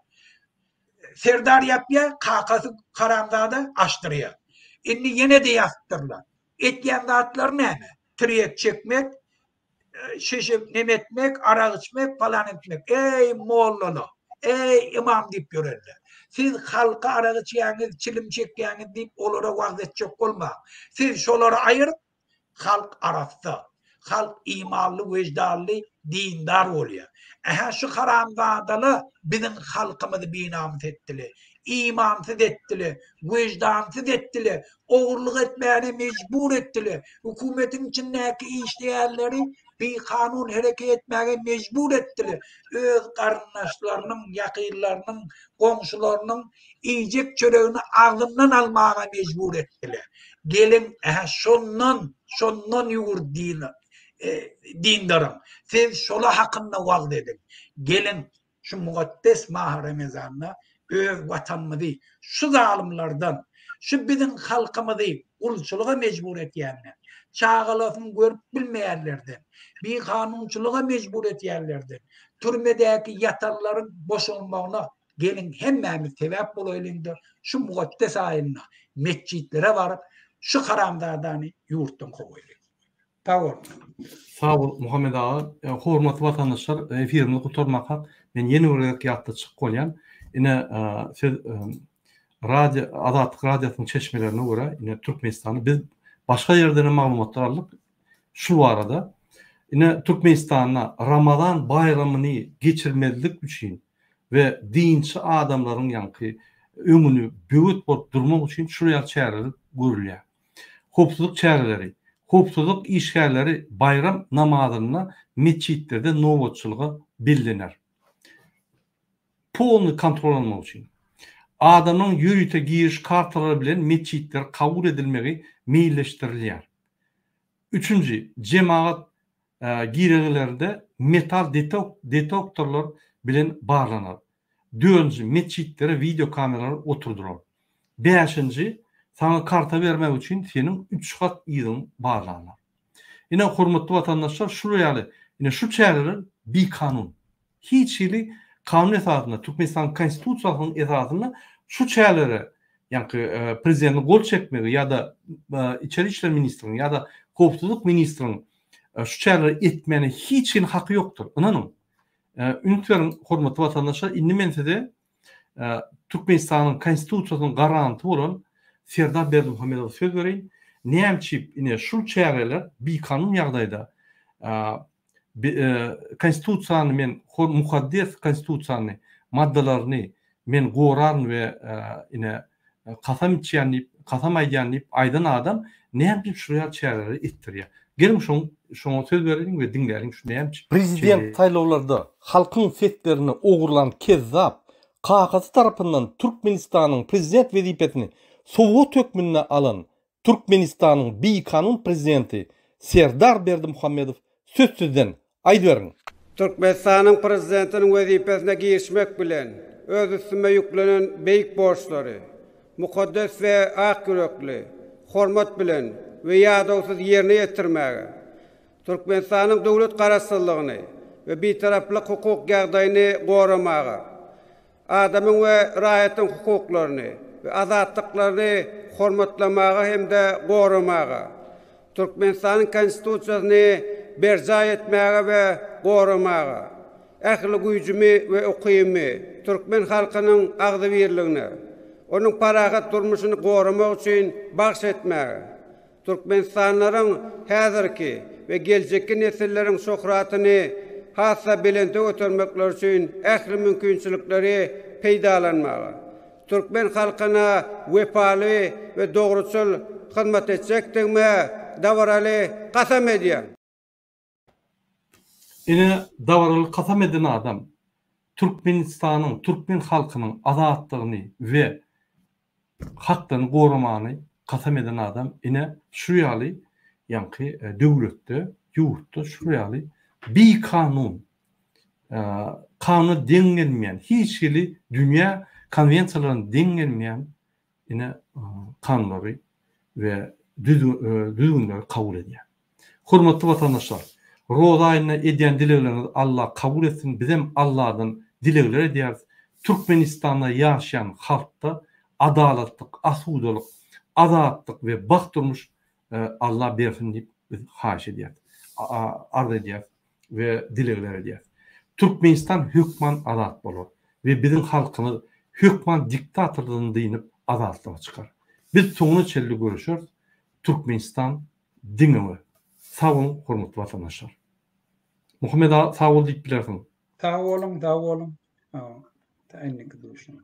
Serdar ýapýar, kakasy haramzada açdyrýar. Indi ýene-de ýapdyrlar. Etýän zatlary näme? Tirýek çekmek, şişe neme etmek, arak içmek, palan etmek. Eý mollalar, eý ymam diýip ýörenler. Siz halka arak içýäňiz, çilim çekýäňiz diýip olara wagyz etjek bolmaň. Siz şolary aýyryp, Halk arassa. Halk imanly, wejdanly, dindar bolýar. Ähä şu haramzadalar biziň halkymyzy binamys etdile. Imansyz etdile, wejdansyz etdile, ogurlyk etmäne mejbur etdile, hökümetiň içindäki işleýänleri bikanun hereket etmäge mejbur etdile, öz garyndaşlarynyň, ýakynlarynyň, goňşularynyň iýjek çöregini agzyndan almaga mejbur etdiler. Geliň, ähä, şondan, şondan ýüwür dindaryň. Siz şola hakynda wagyz ediň. Geliň, şu mukaddes mahy Remezanda öz Watanymyzy şu zalymlardan, şu biziň halkymyzy gulçulyga mejbur etýänden, çagalasyny görüp bilmeýänlerden, bikanunçylyga mejbur etýänlerden, türmedäki ýatanlaryň boşalmagyna Geliň hemmämiz sebäp bolaýlyňda şu mukaddes aýynda metjitlere baryp şu haramzadany ýurtdan kowaýlyň. Sag boluň. Sag bol Muhammet aga. Hormatly watandaşlar efirimizi gutarmakak men ýene bir gezek ýatlatjak bolýan. Ine siz radio Azatlyk radiosynyň çeşmelerine görä ine Türkmenistanda biz başga ýerden hem maglumatlar aldyk şu barada. Ine Türkmenistanda Ramazan baýramyny geçirmezlik üçin we dinçi adamlaryň ýaňky öňüni böwet bolup durmak üçin şular ýaly çäreler görülýär. Howpsuzlyk çäreleri. Howpsuzlyk işgärleri baýram namazynda metjitlerde nobatçylyga bellener. Polny kontrol almak üçin. Adamlaryň ýörite giriş kartalary bilen metjitlere kabul edilmegi meýilleşdirilýär. Üçünji, jemagat girelgelerde metal detektorlar bilen barlanar. Dördünji, metjitlere wideo kameralar oturdylar. Bäşinji, saňa karta bermek üçin seniň üç gat yzyň barlanlar. Ine, hormatly watandaşlar, şular ýaly, ine şu çäreler bikanun. Hiç hili kanun esasynda, Türkmenistanyň Konstitusiýasynyň esasynda şu çärelere, ýaňky prezidentiň gol çekmegi ýa-da içeri işler ministriniň ýa-da howpsuzlyk ministriniň şu çäreleri etmäne hiç hili haky ýokdur. Ynanyň. Üns beriň, hormatly watandaşlar, indi men size Türkmenistanyň Konstitusiýasynyň garanty bolan Serdar Berdimuhamedowa söz bereýin. Näme üçin ine şul çäreler bikanun ýagdaýda Konstitusiýany men mukaddes Konstitusiýany maddalaryny men goraryn we ine kasam içýän diýip, kasam aýdýan diýip aýdan adam näme üçin şular ýaly çäreleri etdirýär? Geliň şoň şoňa söz bereliň we diňläliň şu näme üçin Prezident saýlawlarda halkyň seslerini ogurlan kezzap kakasy tarapyndan Türkmenistanyň prezident wezipesini sowgat hökmünde alan Türkmenistanyň bikanun prezidenti Serdar Berdimuhamedow söz sizden, aýdyberiň! Türkmenistanyň Prezidentiniň wezipesine girişmek bilen, öz üstüme ýüklenen beýik borçlary mukaddes we ak ýürekli, hormat bilen we ýadawsyz ýerine ýetirmäge, Türkmenistanyň döwlet Garaşsyzlygyny we Bitaraplyk hukuk ýagdaýyny goramaga, adamyň we raýatyň hukuklaryny we azatlyklaryny hormatlamaga hem-de goramaga. Türkmenistanyň Konstitusiýasyny berjaý etmäge we goramaga, ähli güýjümi we ukybymy türkmen halkynyň agzybirligine, onuň parahat durmuşyny goramak üçin bagyş etmäge, Türkmenistanlylaryň häzirki we geljekki nesilleriň şöhratyny has-da belente götermekleri üçin ähli mümkinçilikleri peýdalanmaga, türkmen halkyna wepaly we dogruçyl hyzmat etjekdigime dabaraly kasam edýän. Ine, dabaraly kasam eden adam Türkmenistanyň, türkmen halkynyň azatlygyny we haklaryny goramany kasam eden adam ine şu ýaly ýaňky döwletde, ýurtda şu ýaly bikanun, kanuna deň gelmeýän, hiç hili dünýä konwensiýalaryna deň gelmeýän ine kanunlary we düzgünleri kabul edýär. Hormatly watandaşlar! Roza aýynda edýän dilegleriňizi Alla kabul etsin bizem Alladan dilegler edýäris Türkmenistanda ýaşaýan halkda adalatlyk asudalyk azatlyk we bagt durmuş Alla bersin diýip biz haýyş edýäris arz edýäris we dilegler edýäris Türkmenistan hökman azat bolar we biziň halkymyz hökman diktatordan dynyp azatlyga çykar biz soňuna çenli göreşeris Türkmenistan Diňe we. Sag boluň hormatly watandaşlar. Muhammet aga sag bol diýip bilersiň. Sag boluň sag boluň. Ta indiki duşuşyga.